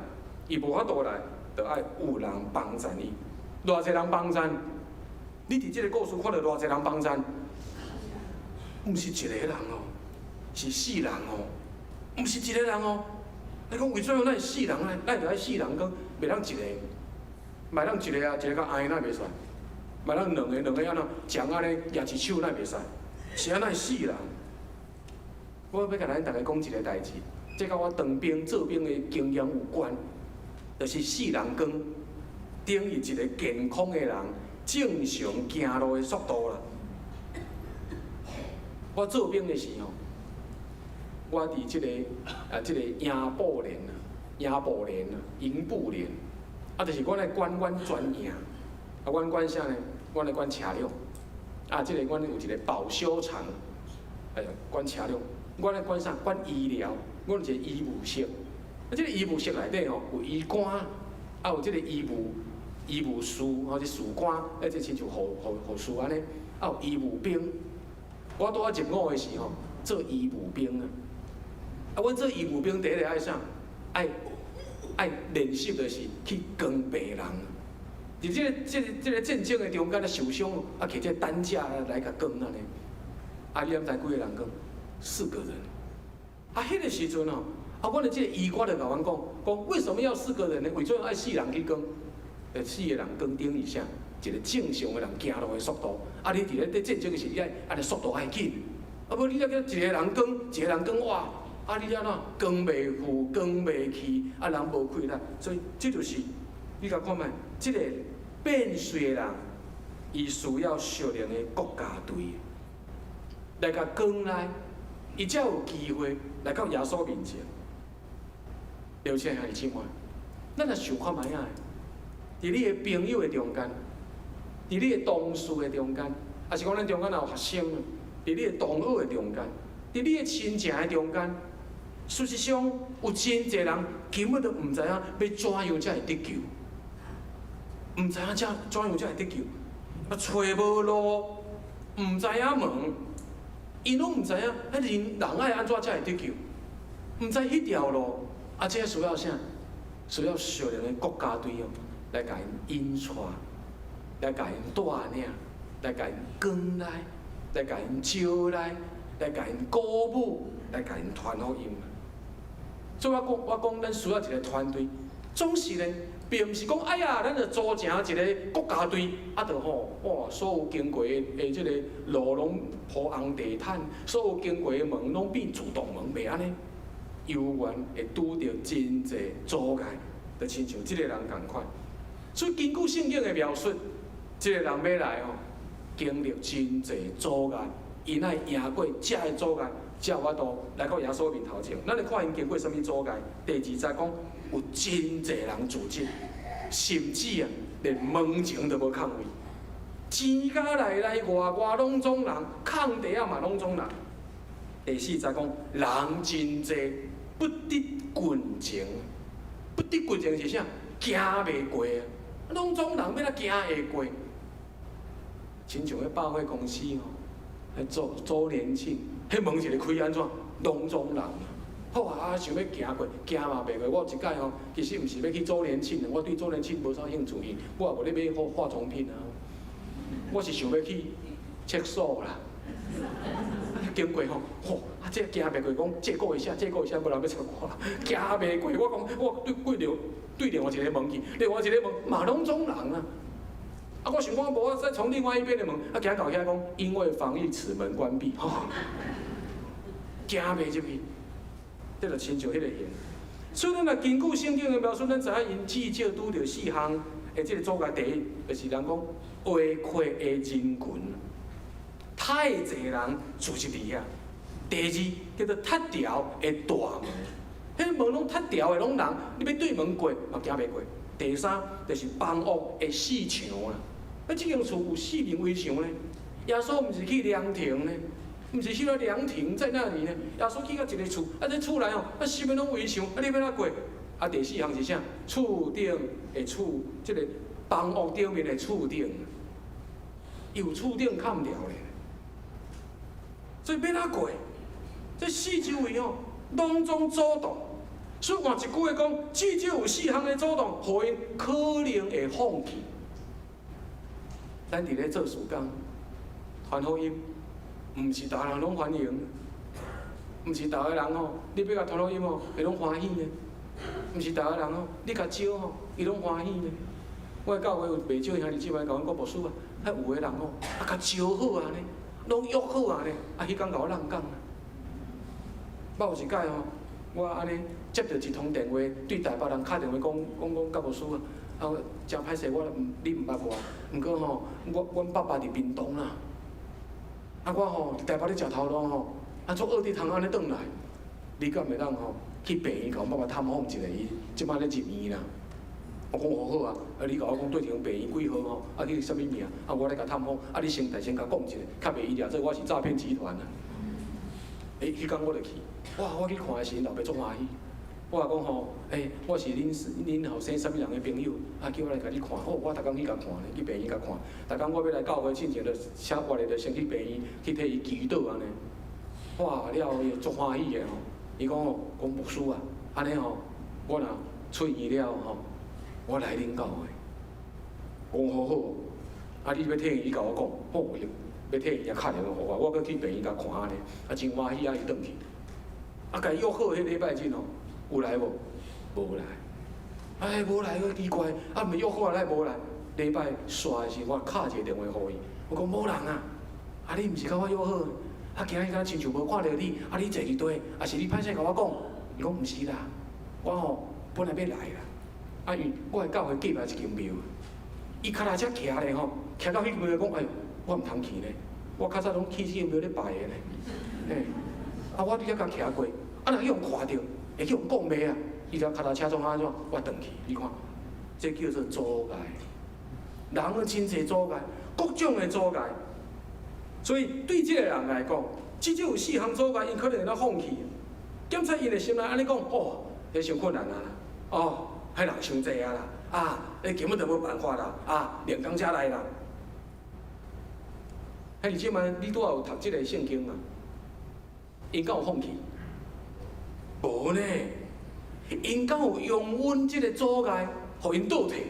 伊無法度來，就愛有人幫贊伊。偌濟人幫贊？你佇這個故事看著偌濟人幫贊？毋是一個人哦，是四人哦，毋是一個人哦。你講為怎樣咱會四人呢？咱就愛四人講，袂當一個，袂當一個啊，一個共愛那袂使，袂當兩個，兩個按怎將按呢舉一手那袂使，是按怎四人？我欲共咱逐家講一个代誌，這佮我當兵做兵的經驗有關，就是四人扛等於一個健康的人正常行路的速度啦。我做兵的時候，我佇這個啊，這個營部連啊，營部連啊，營部連，啊，就是阮愛管阮全營，啊，阮管啥呢？阮來管車輛，啊，這個阮有一個保修廠，哎呀，管車輛。阮來管啥？管醫療，阮有一個醫務室。啊，這個醫務室內底吼，有醫官，啊，有這個醫務醫務士，或者士官，啊，這親像護護護士按呢，啊，有醫務兵。我拄仔入伍的時候，做醫務兵啊。啊，阮做醫務兵第一個愛啥？愛愛練習就是去扛病人。佇這個這個這個戰爭的中間咧受傷，啊，提這個擔架來共扛按呢。啊，你敢知幾个人扛？四個人。啊，彼個時陣吼，啊，阮的這個醫官就共阮講，講為什麼要四個人呢？為怎樣愛四人去扛？四個人扛等於啥？一個正常的人行路的速度。啊，你佇咧佇戰爭的時，你愛按呢速度愛緊。啊，無你遮叫一個人扛，一個人扛哇！啊，你按怎扛袂赴，扛袂去，啊，人無氣力。所以這就是你共看覓，這個變綏的人，伊需要屬靈的國家隊來共扛來，伊才有機會來到耶穌面前。劉親兄弟姊妹，咱來想看覓仔，佇你的朋友的中間，佇你的同事的中間，抑是講咱中間若有學生，佇你的同學的中間，佇你的親情的中間，事實上有真濟人根本都毋知影欲怎樣才會得救，毋知影怎怎樣才會得救，啊，揣無路，毋知影問，𪜶攏毋知影，彼人人愛按怎才會得救，毋知彼條路，啊，這需要啥？需要屬靈的國家隊哦，來共𪜶引帶，來共𪜶帶領，來共𪜶扛來，來共𪜶招來，來共𪜶鼓舞，來共𪜶傳福音。所以我講，我講，咱需要一個團隊，總是呢，並毋是講，哎呀，咱就組成一個國家隊，啊，就吼，哇，所有經過的這個路攏鋪紅地毯，所有經過的門攏變自動門，袂按呢，猶原會拄著真濟阻礙，就親像這個人仝款。所以根據聖經的描述，這個人欲來吼，經歷真濟阻礙，𪜶愛贏過這个阻礙，才有法度來到耶穌面頭前。咱來看𪜶經過啥物阻礙？第二節講有真濟人阻擋，甚至啊，連門前都無空位，前甲內內外外攏總人，空地仔嘛攏總人。第四節講人真濟，不得近前，不得近前是啥？行袂過啊！攏總人欲按怎行會過？親像彼百貨公司吼，彼周周年慶，彼門一个開按怎？攏總人。好啊，想欲行過，行嘛袂過。我有一擺吼，其實毋是欲去周年慶，我對周年慶無啥興趣，我也無咧買化化妝品啊。我是想欲去廁所啦。經過吼，吼，啊，這行袂過，講借過一下，借過一下，無人欲睬我，行袂過，我講我對對著對另外一个門去，另外一个門嘛攏總人啊。啊，我想講無，我再從另外一邊的門，啊，行到遐講，因為防疫此門關閉，吼，行袂入去，這就親像彼个形。所以咱若根據聖經的描述，咱知影𪜶至少拄著四項的這个阻礙。第一，就是人講圍困的人群，太濟人聚集佇遐。第二，叫做鐵條的大門，彼門攏鐵條的攏人，你欲對門過嘛行袂過。第三，就是房屋的四牆啦。啊，這間厝有四面圍牆呢。耶穌毋是去涼亭呢，毋是去到涼亭在那裡呢。耶穌去到一个厝，啊，這厝內吼，啊，四面攏圍牆，啊，你欲按怎過？啊，第四項是啥？厝頂的厝，這个房屋頂面的厝頂，伊有厝頂崁著咧。所以欲按怎過？這四周圍吼，攏總阻擋。所以換一句話講，至少有四項的阻擋，予𪜶可能會放棄。咱佇咧做事工，傳福音，毋是逐个人攏歡迎，毋是逐个人吼，你欲共傳福音吼，會攏歡喜的。毋是逐个人吼，你共招吼，伊攏歡喜的。我的教會有袂少兄弟姊妹共阮講牧師啊，啊有的人吼，啊共招好啊呢，攏約好啊呢，啊彼工共我挵講啊。捌有一擺吼，我按呢接著一通電話，對台北人敲電話講講講甲牧師啊，啊誠歹勢，我毋你毋捌我，毋過吼，我阮爸爸佇屏東啦，啊我吼佇台北咧食頭路吼，啊足僫佇通按呢轉來，你敢會當吼去病院共阮爸爸探訪一下？伊這擺咧入院啦。我講好好啊，啊你共我講對佇病院幾號吼，啊去啥物名，啊我來共探訪，啊你先代先共講一下，較袂伊掠做我是詐騙集團啊。欸，彼工我就去，哇！我去看的時陣，老爸足歡喜。我講吼，欸，我是恁恁後生啥物人的朋友，啊，叫我來共你看。好，我逐工去共看咧，去病院共看。逐工我欲來教會進前，就寫活咧，就先去病院去替伊祈禱按呢。哇！了後伊足歡喜的吼，伊講吼，講牧師啊，按呢吼，我若出院了吼，我來恁教會。我講好好，啊，你欲退院，你共我講，好，欲退院也敲電話予我，我閣去病院共看按呢，啊，真歡喜啊，伊轉去。啊，共伊約好彼禮拜日吼，有來無？無來。哎，無來，閣奇怪，啊，毋是約好啊，哪會無來？禮拜煞的時，我敲一个電話予伊，我講某人啊，啊你毋是佮我約好？啊，今日敢親像無看著你，啊你坐佇佗，抑是你歹勢共我講？伊講毋是啦，我吼本來欲來啦，啊因為我的教會隔壁一間廟，伊跤踏車騎咧吼，騎到彼間廟講，哎喲，我毋通去咧，我較早攏去這間廟咧拜的咧，嘿，啊我佇遐共騎過，啊若去予看著，會去予講罵啊，伊就跤踏車創按怎？我轉去，你看，這叫做阻礙，人有真濟阻礙，各種的阻礙，所以對這个人來講，至少有四項阻礙，𪜶可能會當放棄。檢查𪜶的心內按呢講，哦，彼傷困難啊，哦，彼人傷濟啊啦，啊，彼根本就無辦法啦，啊，連工才來啦。兄弟姊妹，你拄仔有讀這个聖經啊？𪜶敢有放棄？無呢。𪜶敢有容忍這个阻礙，予𪜶倒退？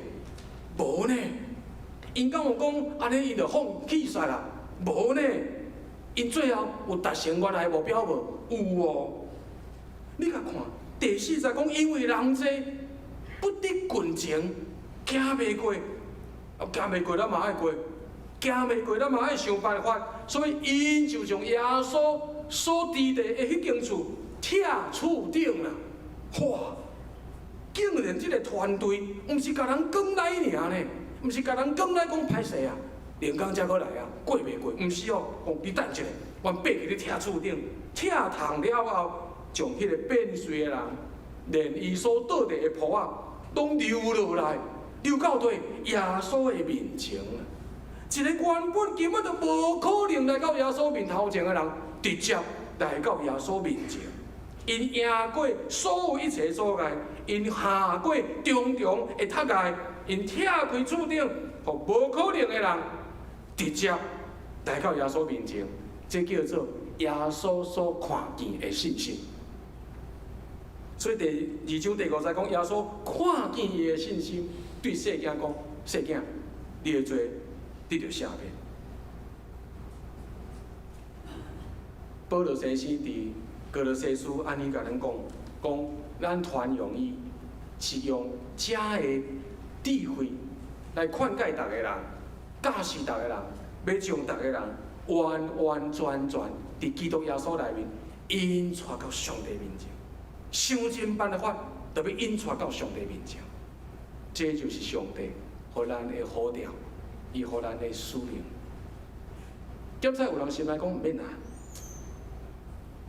無呢。𪜶敢有講按呢，𪜶就放棄煞啦？無呢。𪜶最後有達成原來的目標無？有哦。你共看第四節講，因為人濟，不得近前，行袂過，啊，行袂過，咱嘛愛過，行袂過，咱嘛愛想辦法。所以𪜶就將耶穌所佇的彼間厝拆厝頂啦。哇！竟然這个團隊，毋是共人講來爾呢，毋是共人講來講歹勢啊，連工才閣來啊，過袂過？毋是哦，講你等一下，阮爬去咧拆厝頂，拆通了後，將彼个變繣的人，連伊所倒佇的袍仔，攏溜落來，溜到佗耶穌的面前。一个原本根本就無可能來到耶穌面頭前的人，直接來到耶穌面前。𪜶贏過所有一切阻礙，𪜶跨過重重的窒礙，𪜶拆開厝頂，予無可能的人直接來到耶穌面前，這叫做耶穌所看見的信心。所以第二章第五節講，耶穌看見伊的信心，對細囝講：細囝，你的罪得著赦免。保羅先生佇歌羅西書按呢共咱講，講咱傳揚伊是用遮的智慧來勸誡逐个人，教示逐个人，欲將逐个人完完全全佇基督耶穌內面引帶到上帝面前，想盡辦法，著欲引帶到上帝面前。這就是上帝予咱的呼召，伊予咱的使命。敢使有人心內講毋免啦，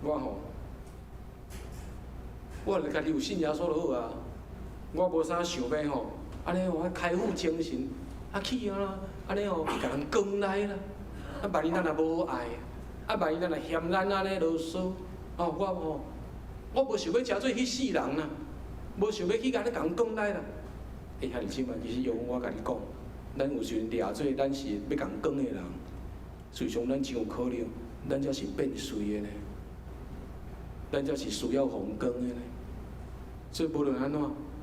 我吼，我家己有信耶穌就好啊，我無啥想欲吼，按呢吼開赴精神，啊去啊，按呢吼去共人講來啦，啊萬一咱若無愛，啊萬一咱若嫌咱按呢囉嗦，哦我吼，我無想欲成做彼世人啦，無想欲去按呢共人講來啦。欸，兄弟姊妹，其實用我共你講，咱有時陣掠做咱是欲共人講的人，事實上咱真有可能，咱才是變媠的呢，咱才是需要予人講的呢。所以無論按怎，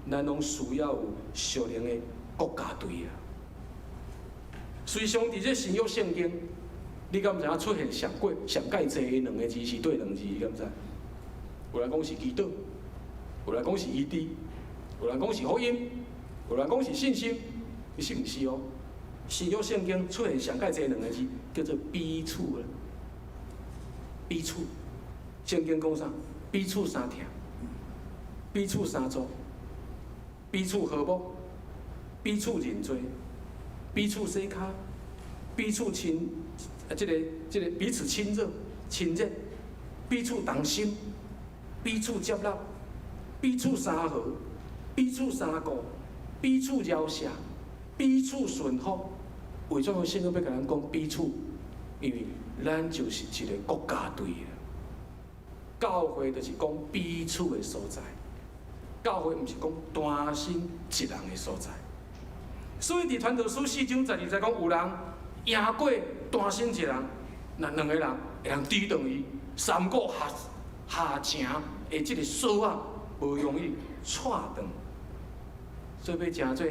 咱攏需要有屬靈的國家隊啊。事實上，佇這新約聖經，你敢知影出現上過上蓋濟的兩個字是佗兩字？你敢知？有人講是祈禱，有人講是醫治，有人講是福音，有人講是信心，其實毋是哦。新約聖經出現上蓋濟兩個字，叫做彼此啦。彼此，聖經講啥？彼此相疼，彼此相助，彼此和睦，彼此認罪，彼此洗跤，彼此親，啊，這個彼此親熱、親熱，彼此同心，彼此接納，彼此相和，彼此相顧，彼此饒恕，彼此順服。為什麼聖經欲共咱講彼此？因為咱就是一個國家隊啊！教會就是講彼此的所在，教會毋是講單身一人的所在。所以佇傳道書4章12節講，有人贏過單身一人，若兩個人會當抵擋伊，三股合合成的這個索仔，無容易掣斷。所以欲成做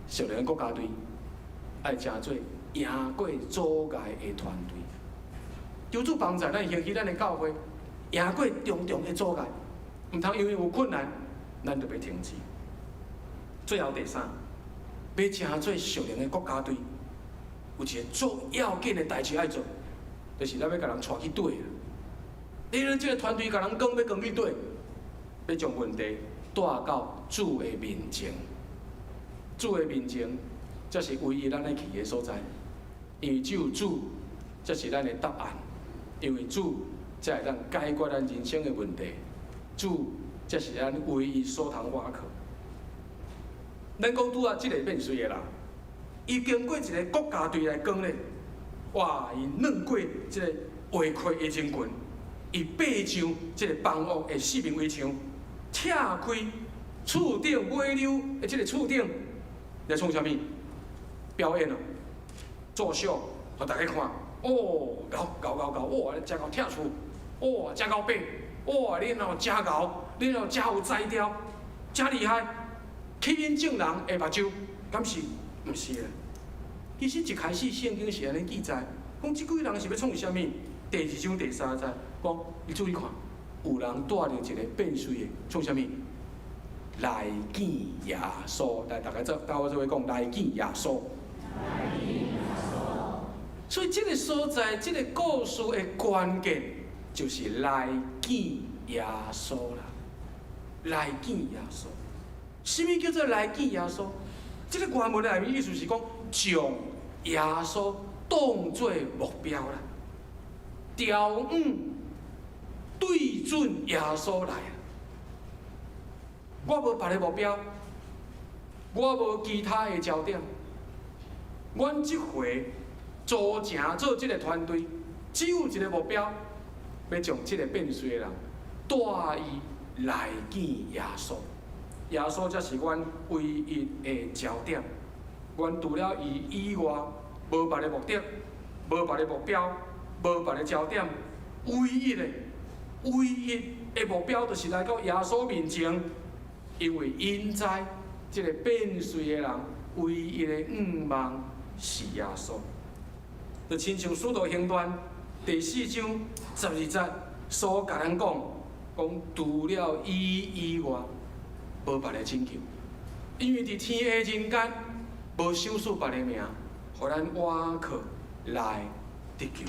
屬靈的國家隊，愛成做贏過阻礙的團隊。求主幫助咱興起咱的教會，贏過重重的阻礙，毋通因為有困難，咱就欲停止。最後第三，欲成做屬靈的國家隊，有一個足要緊的代誌愛做，就是咱欲共人帶去佗。你咧這個團隊共人講欲扛去佗，欲將問題帶到主的面前。主的面前，才是唯一咱愛去的所在，因為只有主，才是咱的答案。因為主才會當解決咱人生的問題，主才是咱唯一所通倚靠。咱講拄仔這個變媠的人，伊經過一個國家隊來講咧，哇！伊轉過這個圍困的人群，伊爬上這個房屋的四面圍牆，拆開厝頂尾溜的這個厝頂，來創啥物？表演啊，作秀，予大家看。哦，𠢕𠢕𠢕𠢕，哇！真𠢕拆厝，哇！真𠢕爬，哇！你若真𠢕，你若真有才調，真厲害，吸引眾人的目睭，敢是？毋是啦。其實一開始聖經是按呢記載，講這幾人是欲創啥物？第二章第三節講，你注意看，有人帶著一個變媠的，創啥物？來見耶穌，來，大家做，佮我做伙講，來見耶穌。所以這個所在，這個故事的關鍵，就是來見耶穌啦。來見耶穌，啥物叫做來見耶穌？這個原文內面意思是講，將耶穌當做目標啦，朝向對準耶穌來。我無別个目標，我無其他的焦點。阮這回組成做這個團隊，只有一個目標，欲將這個變媠的人帶伊來見耶穌。耶穌才是阮唯一的焦點。阮除了伊以外，無別个目的，無別个目標，無別个焦點。唯一的目標，就是來到耶穌面前，因為𪜶知這個變媠的人唯一的向望是耶穌。就親像使徒行傳第四章十二節所共咱講，講除了伊以外，無別个拯救。因為佇天下人間，無賞賜別个名，予咱倚靠來得救。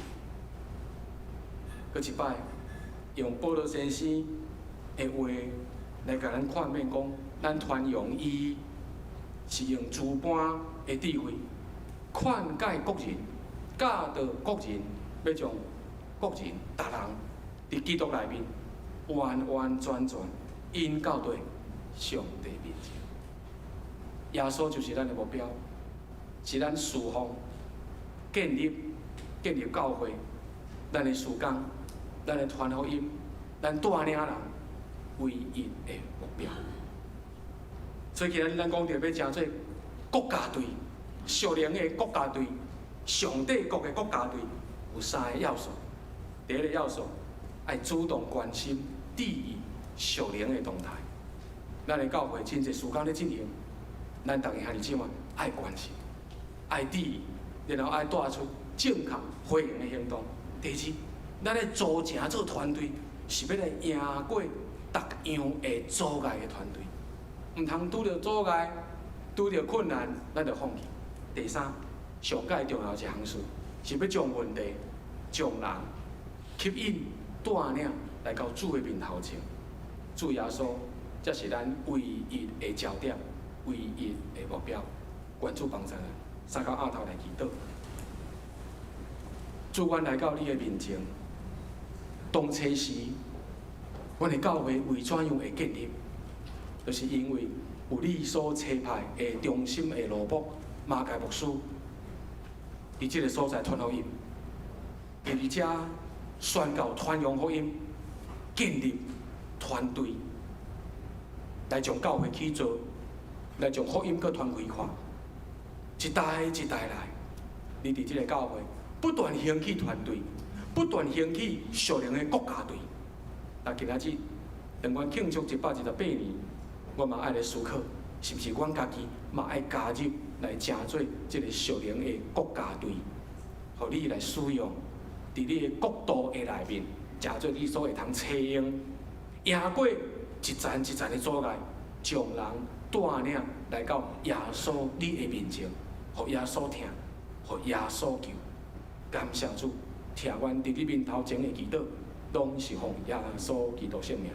閣一擺，用保羅先生的話來共咱勸勉講，咱傳揚伊是用諸般的智慧，勸誡各人，教導各人，欲將各人、逐人佇基督內面完完全全引到佇上帝面前。耶穌就是咱的目標，是咱事奉、建立教會，咱的事工、咱的傳福音、咱帶領人唯一的目標。所以今仔日咱講著欲成做國家隊，屬靈的國家隊，上帝國的國家隊，有三个要素。第一个要素，愛主動關心、注意屬靈的動態。咱的教會真濟事工咧進行，咱逐个兄弟姊妹愛關心、愛注意，然後愛帶出正確回應的行動。第二，咱咧組成做團隊，是欲來贏過逐樣的阻礙的團隊，毋通拄著阻礙、拄著困難，咱就放棄。第三，上蓋重要一項事，是欲將問題、將人吸引帶領來到主的面頭前。主耶穌才是咱唯一的焦點、唯一的目標。願主幫助咱，三跤押頭來祈禱。主，阮來到你的面前，當初時，阮的教會為怎樣會建立？就是因為有你所差派的忠心的奴僕馬偕牧師，佇這个所在傳福音，佇遮宣告傳揚福音，建立團隊，來將教會起造，來將福音閣傳開看，一代一代來，你佇這个教會不斷興起團隊，不斷興起屬靈的國家隊。啊，今仔日當阮慶祝128年，我嘛愛來思考，是毋是阮家己嘛愛加入來成做這个屬靈的國家隊，予你來使用，佇你的國度的內面，成做你所會通採用，贏過一層一層的阻礙，將人帶領來到耶穌你的面前，予耶穌疼，予耶穌救。感謝主，聽阮佇你面頭前的祈禱，攏是奉耶穌基督聖名。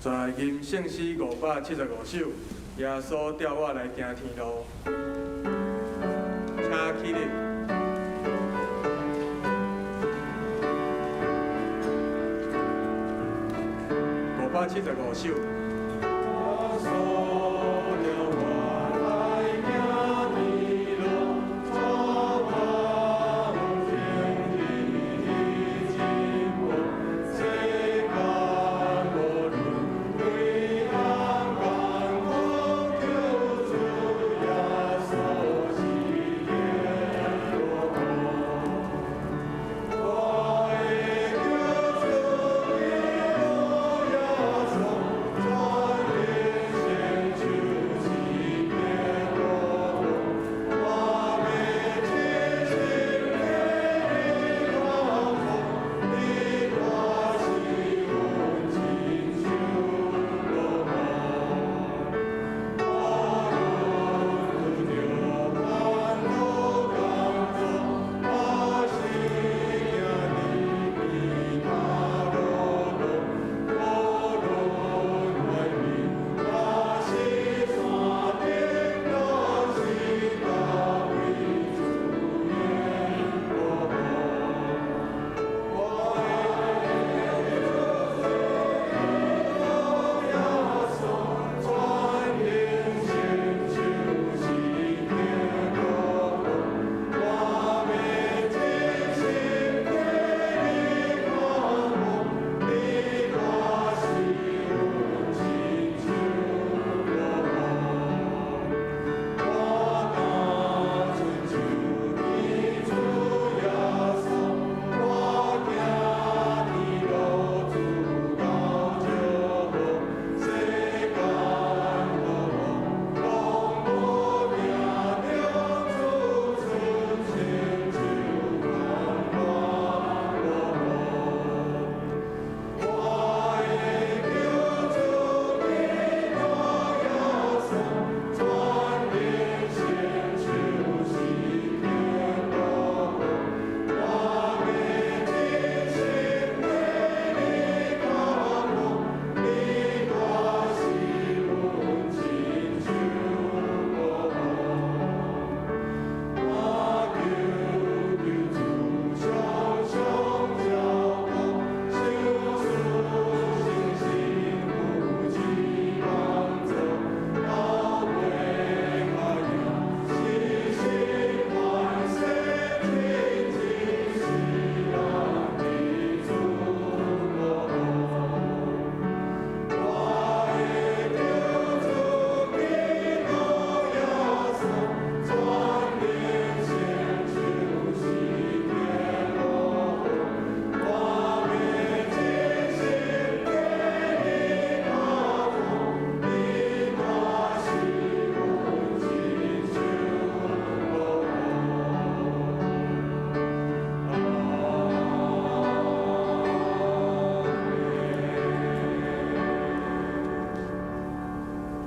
在吟聖詩575首，耶穌帶我來行天路，請起立。575首。我的救主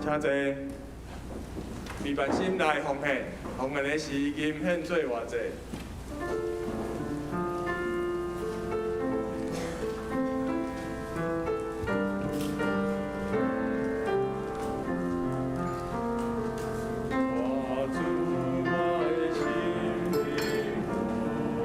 請坐。李萬心來奉獻，奉獻的是金獻做活祭。我主，我的心予你，我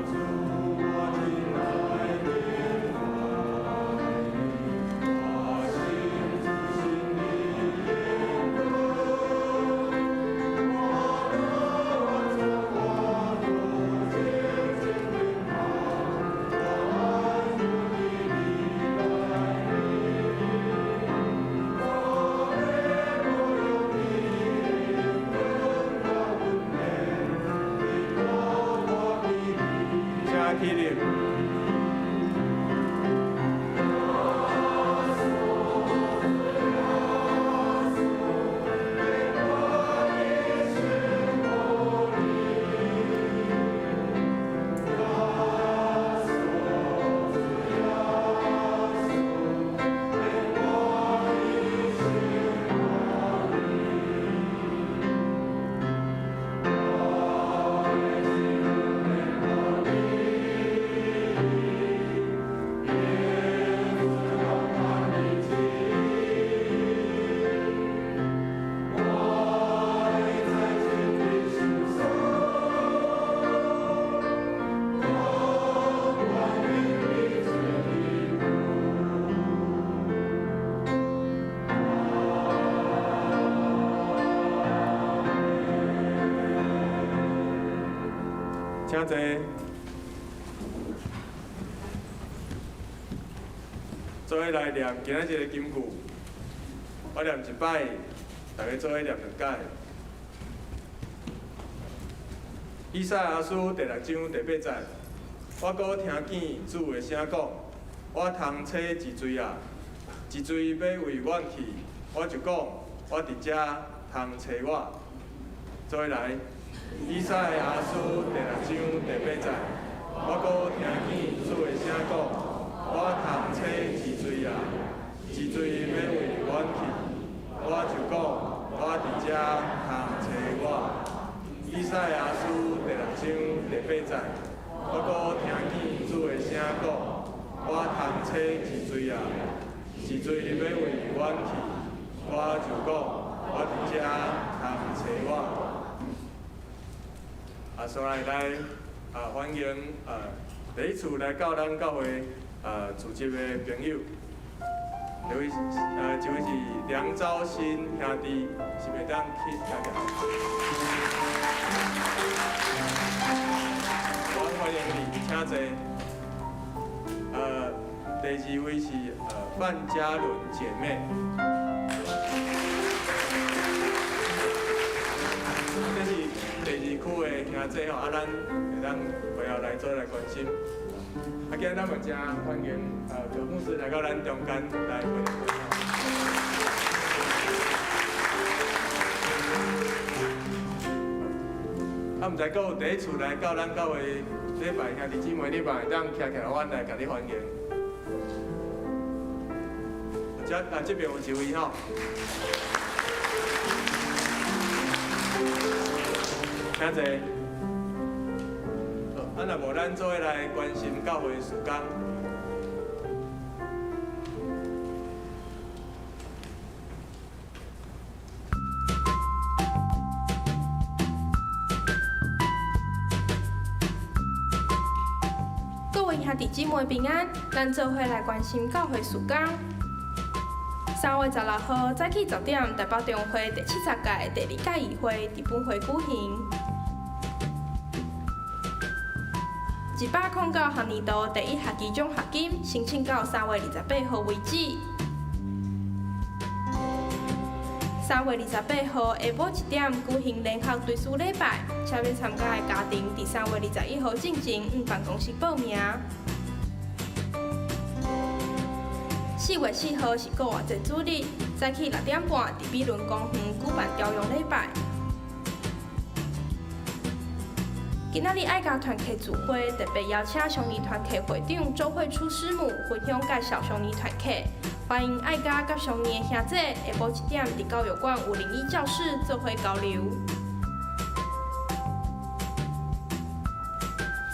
主，我的請起立。請坐。做伙來念今仔日的金句，我念一擺，大家做伙念兩擺。以賽亞書第六章第八節，我閣聽見主的聲講：我通找一錘仔，一錘欲位遠去，我就講，我佇遮通找我。做伙來。以賽亞書第六章第八節，我閣聽見主的聲講：我通找一錘仔，一錘欲位遠去，我就講，我佇遮通找我。以賽亞書第六章第八節，我閣聽見主的聲講：我通找一錘仔，一錘欲位遠去，我就講，我佇遮通找我。所來來歡迎第一次來到咱教會組織的朋友，一位是梁昭新兄弟，是袂當去徛起來。我歡迎你，請坐。第二位是范嘉倫姐妹。這是第二區的兄弟吼，咱會當會後來做來關心。今日咱嘛誠歡迎葛牧師來到咱中間來分享。毋知閣有第一次來到咱教會禮拜兄弟姊妹，你嘛會當徛起來，阮來共你歡迎。這這邊有一位吼。請坐。若無咱做伙來關心教會事工。位兄弟姊妹平安，咱做伙來關心教會事工。3月16號早起10點，台北中會第70屆第二屆議會佇本會舉行。109學年度第一學期獎學金申請到3月28號為止。3月28號下晡1點舉行聯合追思禮拜，請欲參加的家庭佇3月21號進前向辦公室報名。4月4號是復活節主日，早起6點半佇美崙公園舉辦朝陽禮拜。今仔日愛家團契聚會特別邀請松仁團契會長周慧初師母分享介紹松仁團契，歡迎愛家佮松仁的兄弟下晡1點佇教育館501教室做伙交流。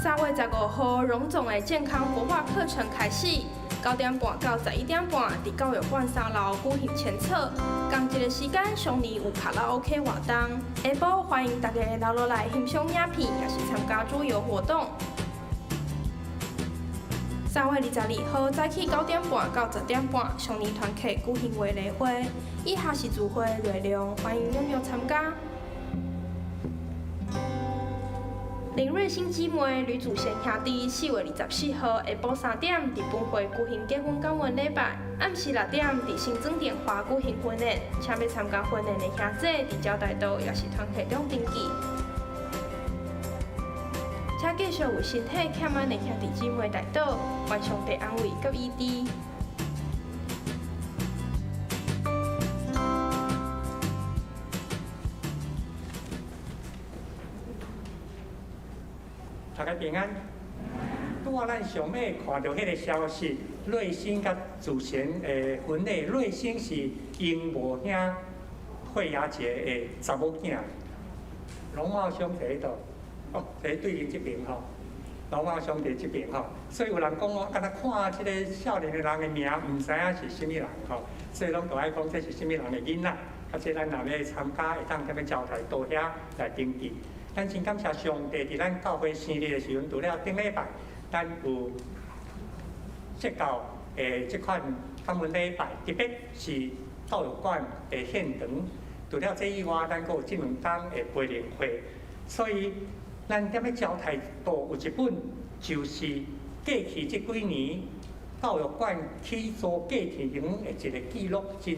3月15號榮總的健康活化課程開始。9點半到11點半，佇教育館三樓舉行檢測。仝一個時間，松仁有卡拉 OK 活動。下晡歡迎大家留落來欣賞影片，抑是參加桌遊活動。3月22號早起9點半到10點半，松仁團契舉行話禮會。以下是聚會內容，歡迎踴躍參加。林瑞興姊妹、呂祖賢兄弟，4月24號下晡3點佇本會舉行結婚感恩禮拜，暗時6點佇新莊電華舉行婚宴，請欲參加婚宴的兄弟佇招待處抑是團契中登記。請繼續為身體欠安的兄弟姊妹代禱，願上帝安慰佮醫治。大家平安。拄仔咱上尾看著彼个消息，瑞星佮祖賢的婚禮，瑞星是𪜶某兄惠雅姐的查某囝。容貌兄佇彼佗，哦，佇對面這邊吼，容貌兄佇這邊吼，所以有人講我敢若看這个少年的人的名，毋知影是啥物人吼，所以攏著愛講這是啥物人的囡仔。啊，這咱若欲參加，會當踮咧招待桌遐來登記。咱真感謝上帝，佇咱教會生日的時陣，除了頂禮拜，咱有設教的這款感恩禮拜，特別是教育館的現場。除了這以外，咱閣有這兩工的培靈會。所以，咱踮咧招待桌有一本，就是過去這幾年教育館起租過程的一個記錄，真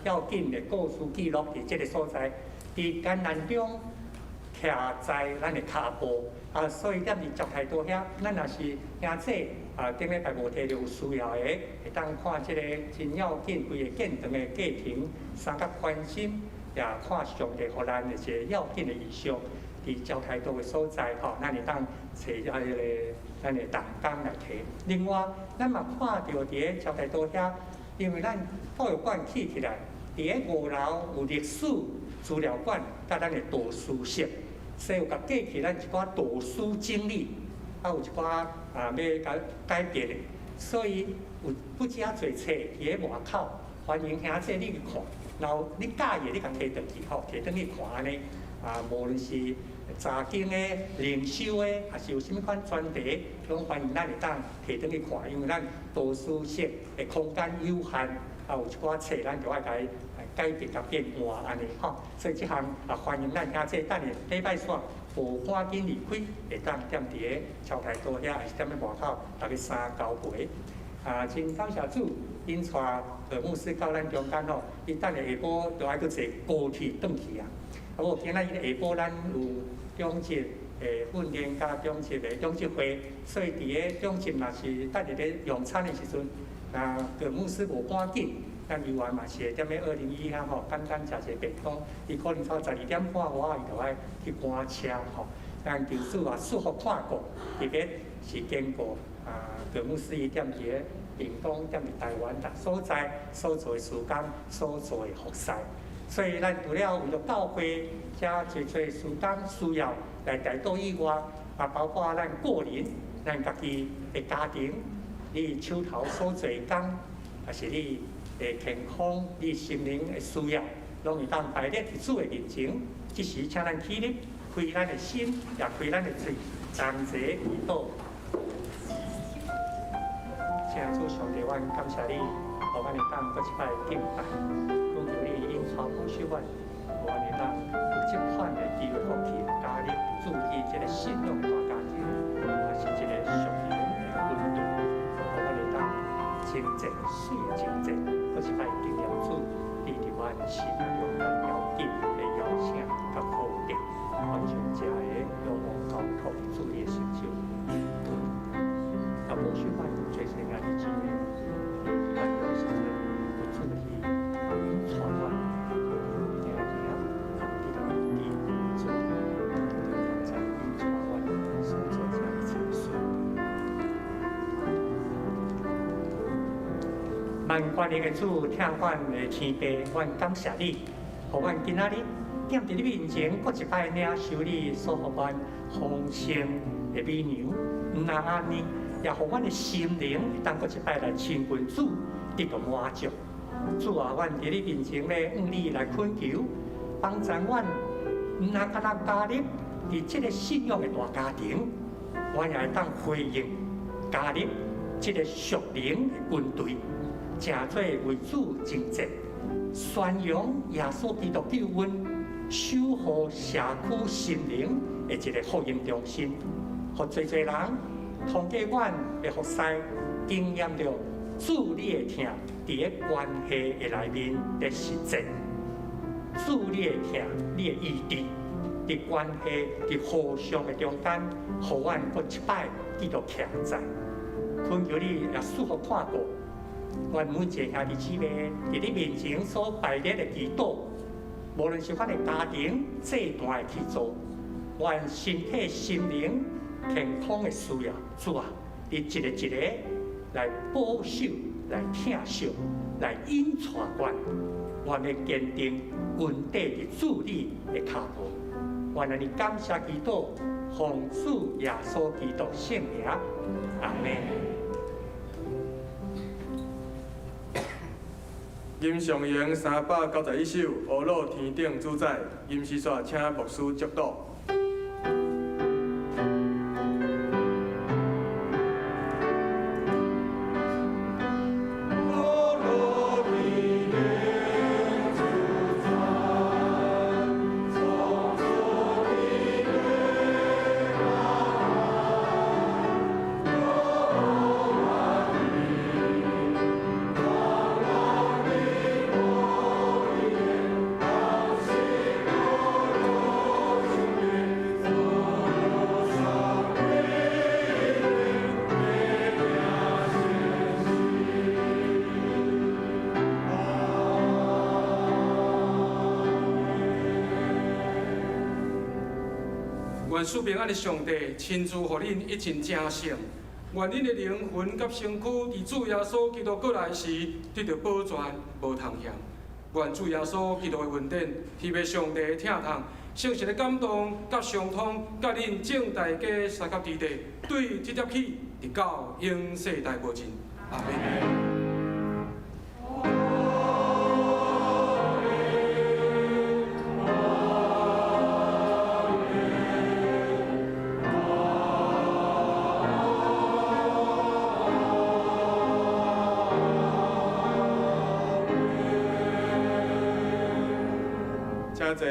要緊的故事記錄佇這个所在，佇艱難中。徛在咱的跤步啊，所以踮佇招待桌遐，咱若是兄弟啊，頂禮拜無提著有需要的，會當看這个真要緊規个建堂的過程，相佮關心，也看上帝予咱的一个要緊的異象，佇招待桌的所在吼，咱會當揣啊彼个咱的同工來提。另外，咱嘛看著佇咧招待桌遐，因為咱教育館起起來，佇咧五樓有歷史資料館，佮咱的圖書室。所以有共過去咱一寡圖書整理，啊有一寡啊欲共改變的，所以有不止遐濟冊佇咧外口，歡迎兄弟你去看，然後你佮意的你共提轉去吼，提轉去看按呢，啊無論是查經的、靈修的，抑是有啥物款專題，攏歡迎咱會當提轉去看，因為咱圖書室的空間有限，啊有一寡冊咱就愛共伊改變佮變換按呢吼，所以這項也歡迎咱兄弟等下禮拜四無趕緊離開，會當踮佇咧招待桌遐，抑是踮咧外口，逐家相交陪。啊，真感謝主，𪜶帶何牧師到咱中間吼，伊等下下晡就愛閣坐高鐵轉去啊。啊，無今仔日下晡咱有長執的訓練佮長執的長執會，所以佇咧長執若是等下咧用餐的時陣，若何牧師無趕緊。咱猶原嘛是會踮咧201遐吼，簡單食一個便當。伊可能到12點半外，伊就愛去趕車吼。咱求主也祝福看顧，特別是經過啊，何牧師伊踮佇咧屏東、踮佇台灣逐所在所做的事工、所做的服侍。所以咱除了為著教會遮濟濟事工需要來代禱以外，啊，包括咱個人、咱家己的家庭，你手頭所做的工，抑是你的健康、你心靈的需要，攏會當擺佇主的面前。這時，請咱起立，開咱的心，也開咱的喙，同齊祈禱。請主上帝，阮感謝你，予阮會當閣一擺敬拜，懇求你引帶保守阮，予阮會當有這款的機會福氣，加入主彼這个信仰的大家庭，也是一个屬靈的軍隊，予阮會當征戰，水的征戰，閣一擺經驗主，你佇阮生命中間遙緊的邀請佮呼召，阮將這个仰望交託主你的聖手。啊，保守阮做兄弟姊妹，伫阮的時陣，有主去引帶阮，行行，啊，得到醫治，主得到引帶阮所做這一切事。萬全能的主，疼阮的天父，阮感謝你，予阮今仔日踮佇你面前，閣一擺領受你所予阮豐盛的美糧，毋但按呢，也予阮的心靈會當閣一擺來親近主，得到滿足。主啊，阮佇你面前咧，向你來懇求，幫助阮，毋但干焦加入佇這个信仰的大家庭，阮也會當回應加入這个屬靈的軍隊，成做為主征戰，宣揚耶穌基督救恩，守護社區心靈的一个福音中心，予濟濟人通過阮的服侍，經驗著主你的疼，佇个關係的內面咧實踐。主你的疼，你的醫治，佇關係佇互相的中間，予阮閣一擺繼續徛在。懇求你也賜福看顧，阮每一个兄弟姊妹佇你面前所擺列的祈禱，無論是阮的家庭祭壇的去做，阮身體心靈健康的需要，主啊，你一个一个來保守、來疼惜、來引帶阮，阮欲堅定根底佇主你的跤步。阮按呢感謝祈禱，奉主耶穌基督聖名，阿們。吟誦詠391首，阿樂天頂主宰，吟詩煞請牧師祝禱。願賜平安的上帝親自予恁一盡成聖，願恁的靈魂佮身軀佇主耶穌基督閣來時得著保全，無通嫌。願主耶穌基督的恩典，天父上帝的疼痛，聖神的感動佮相通，佮恁眾大家相佮弟弟，對這粒起，直到永世代無盡。阿們。請坐。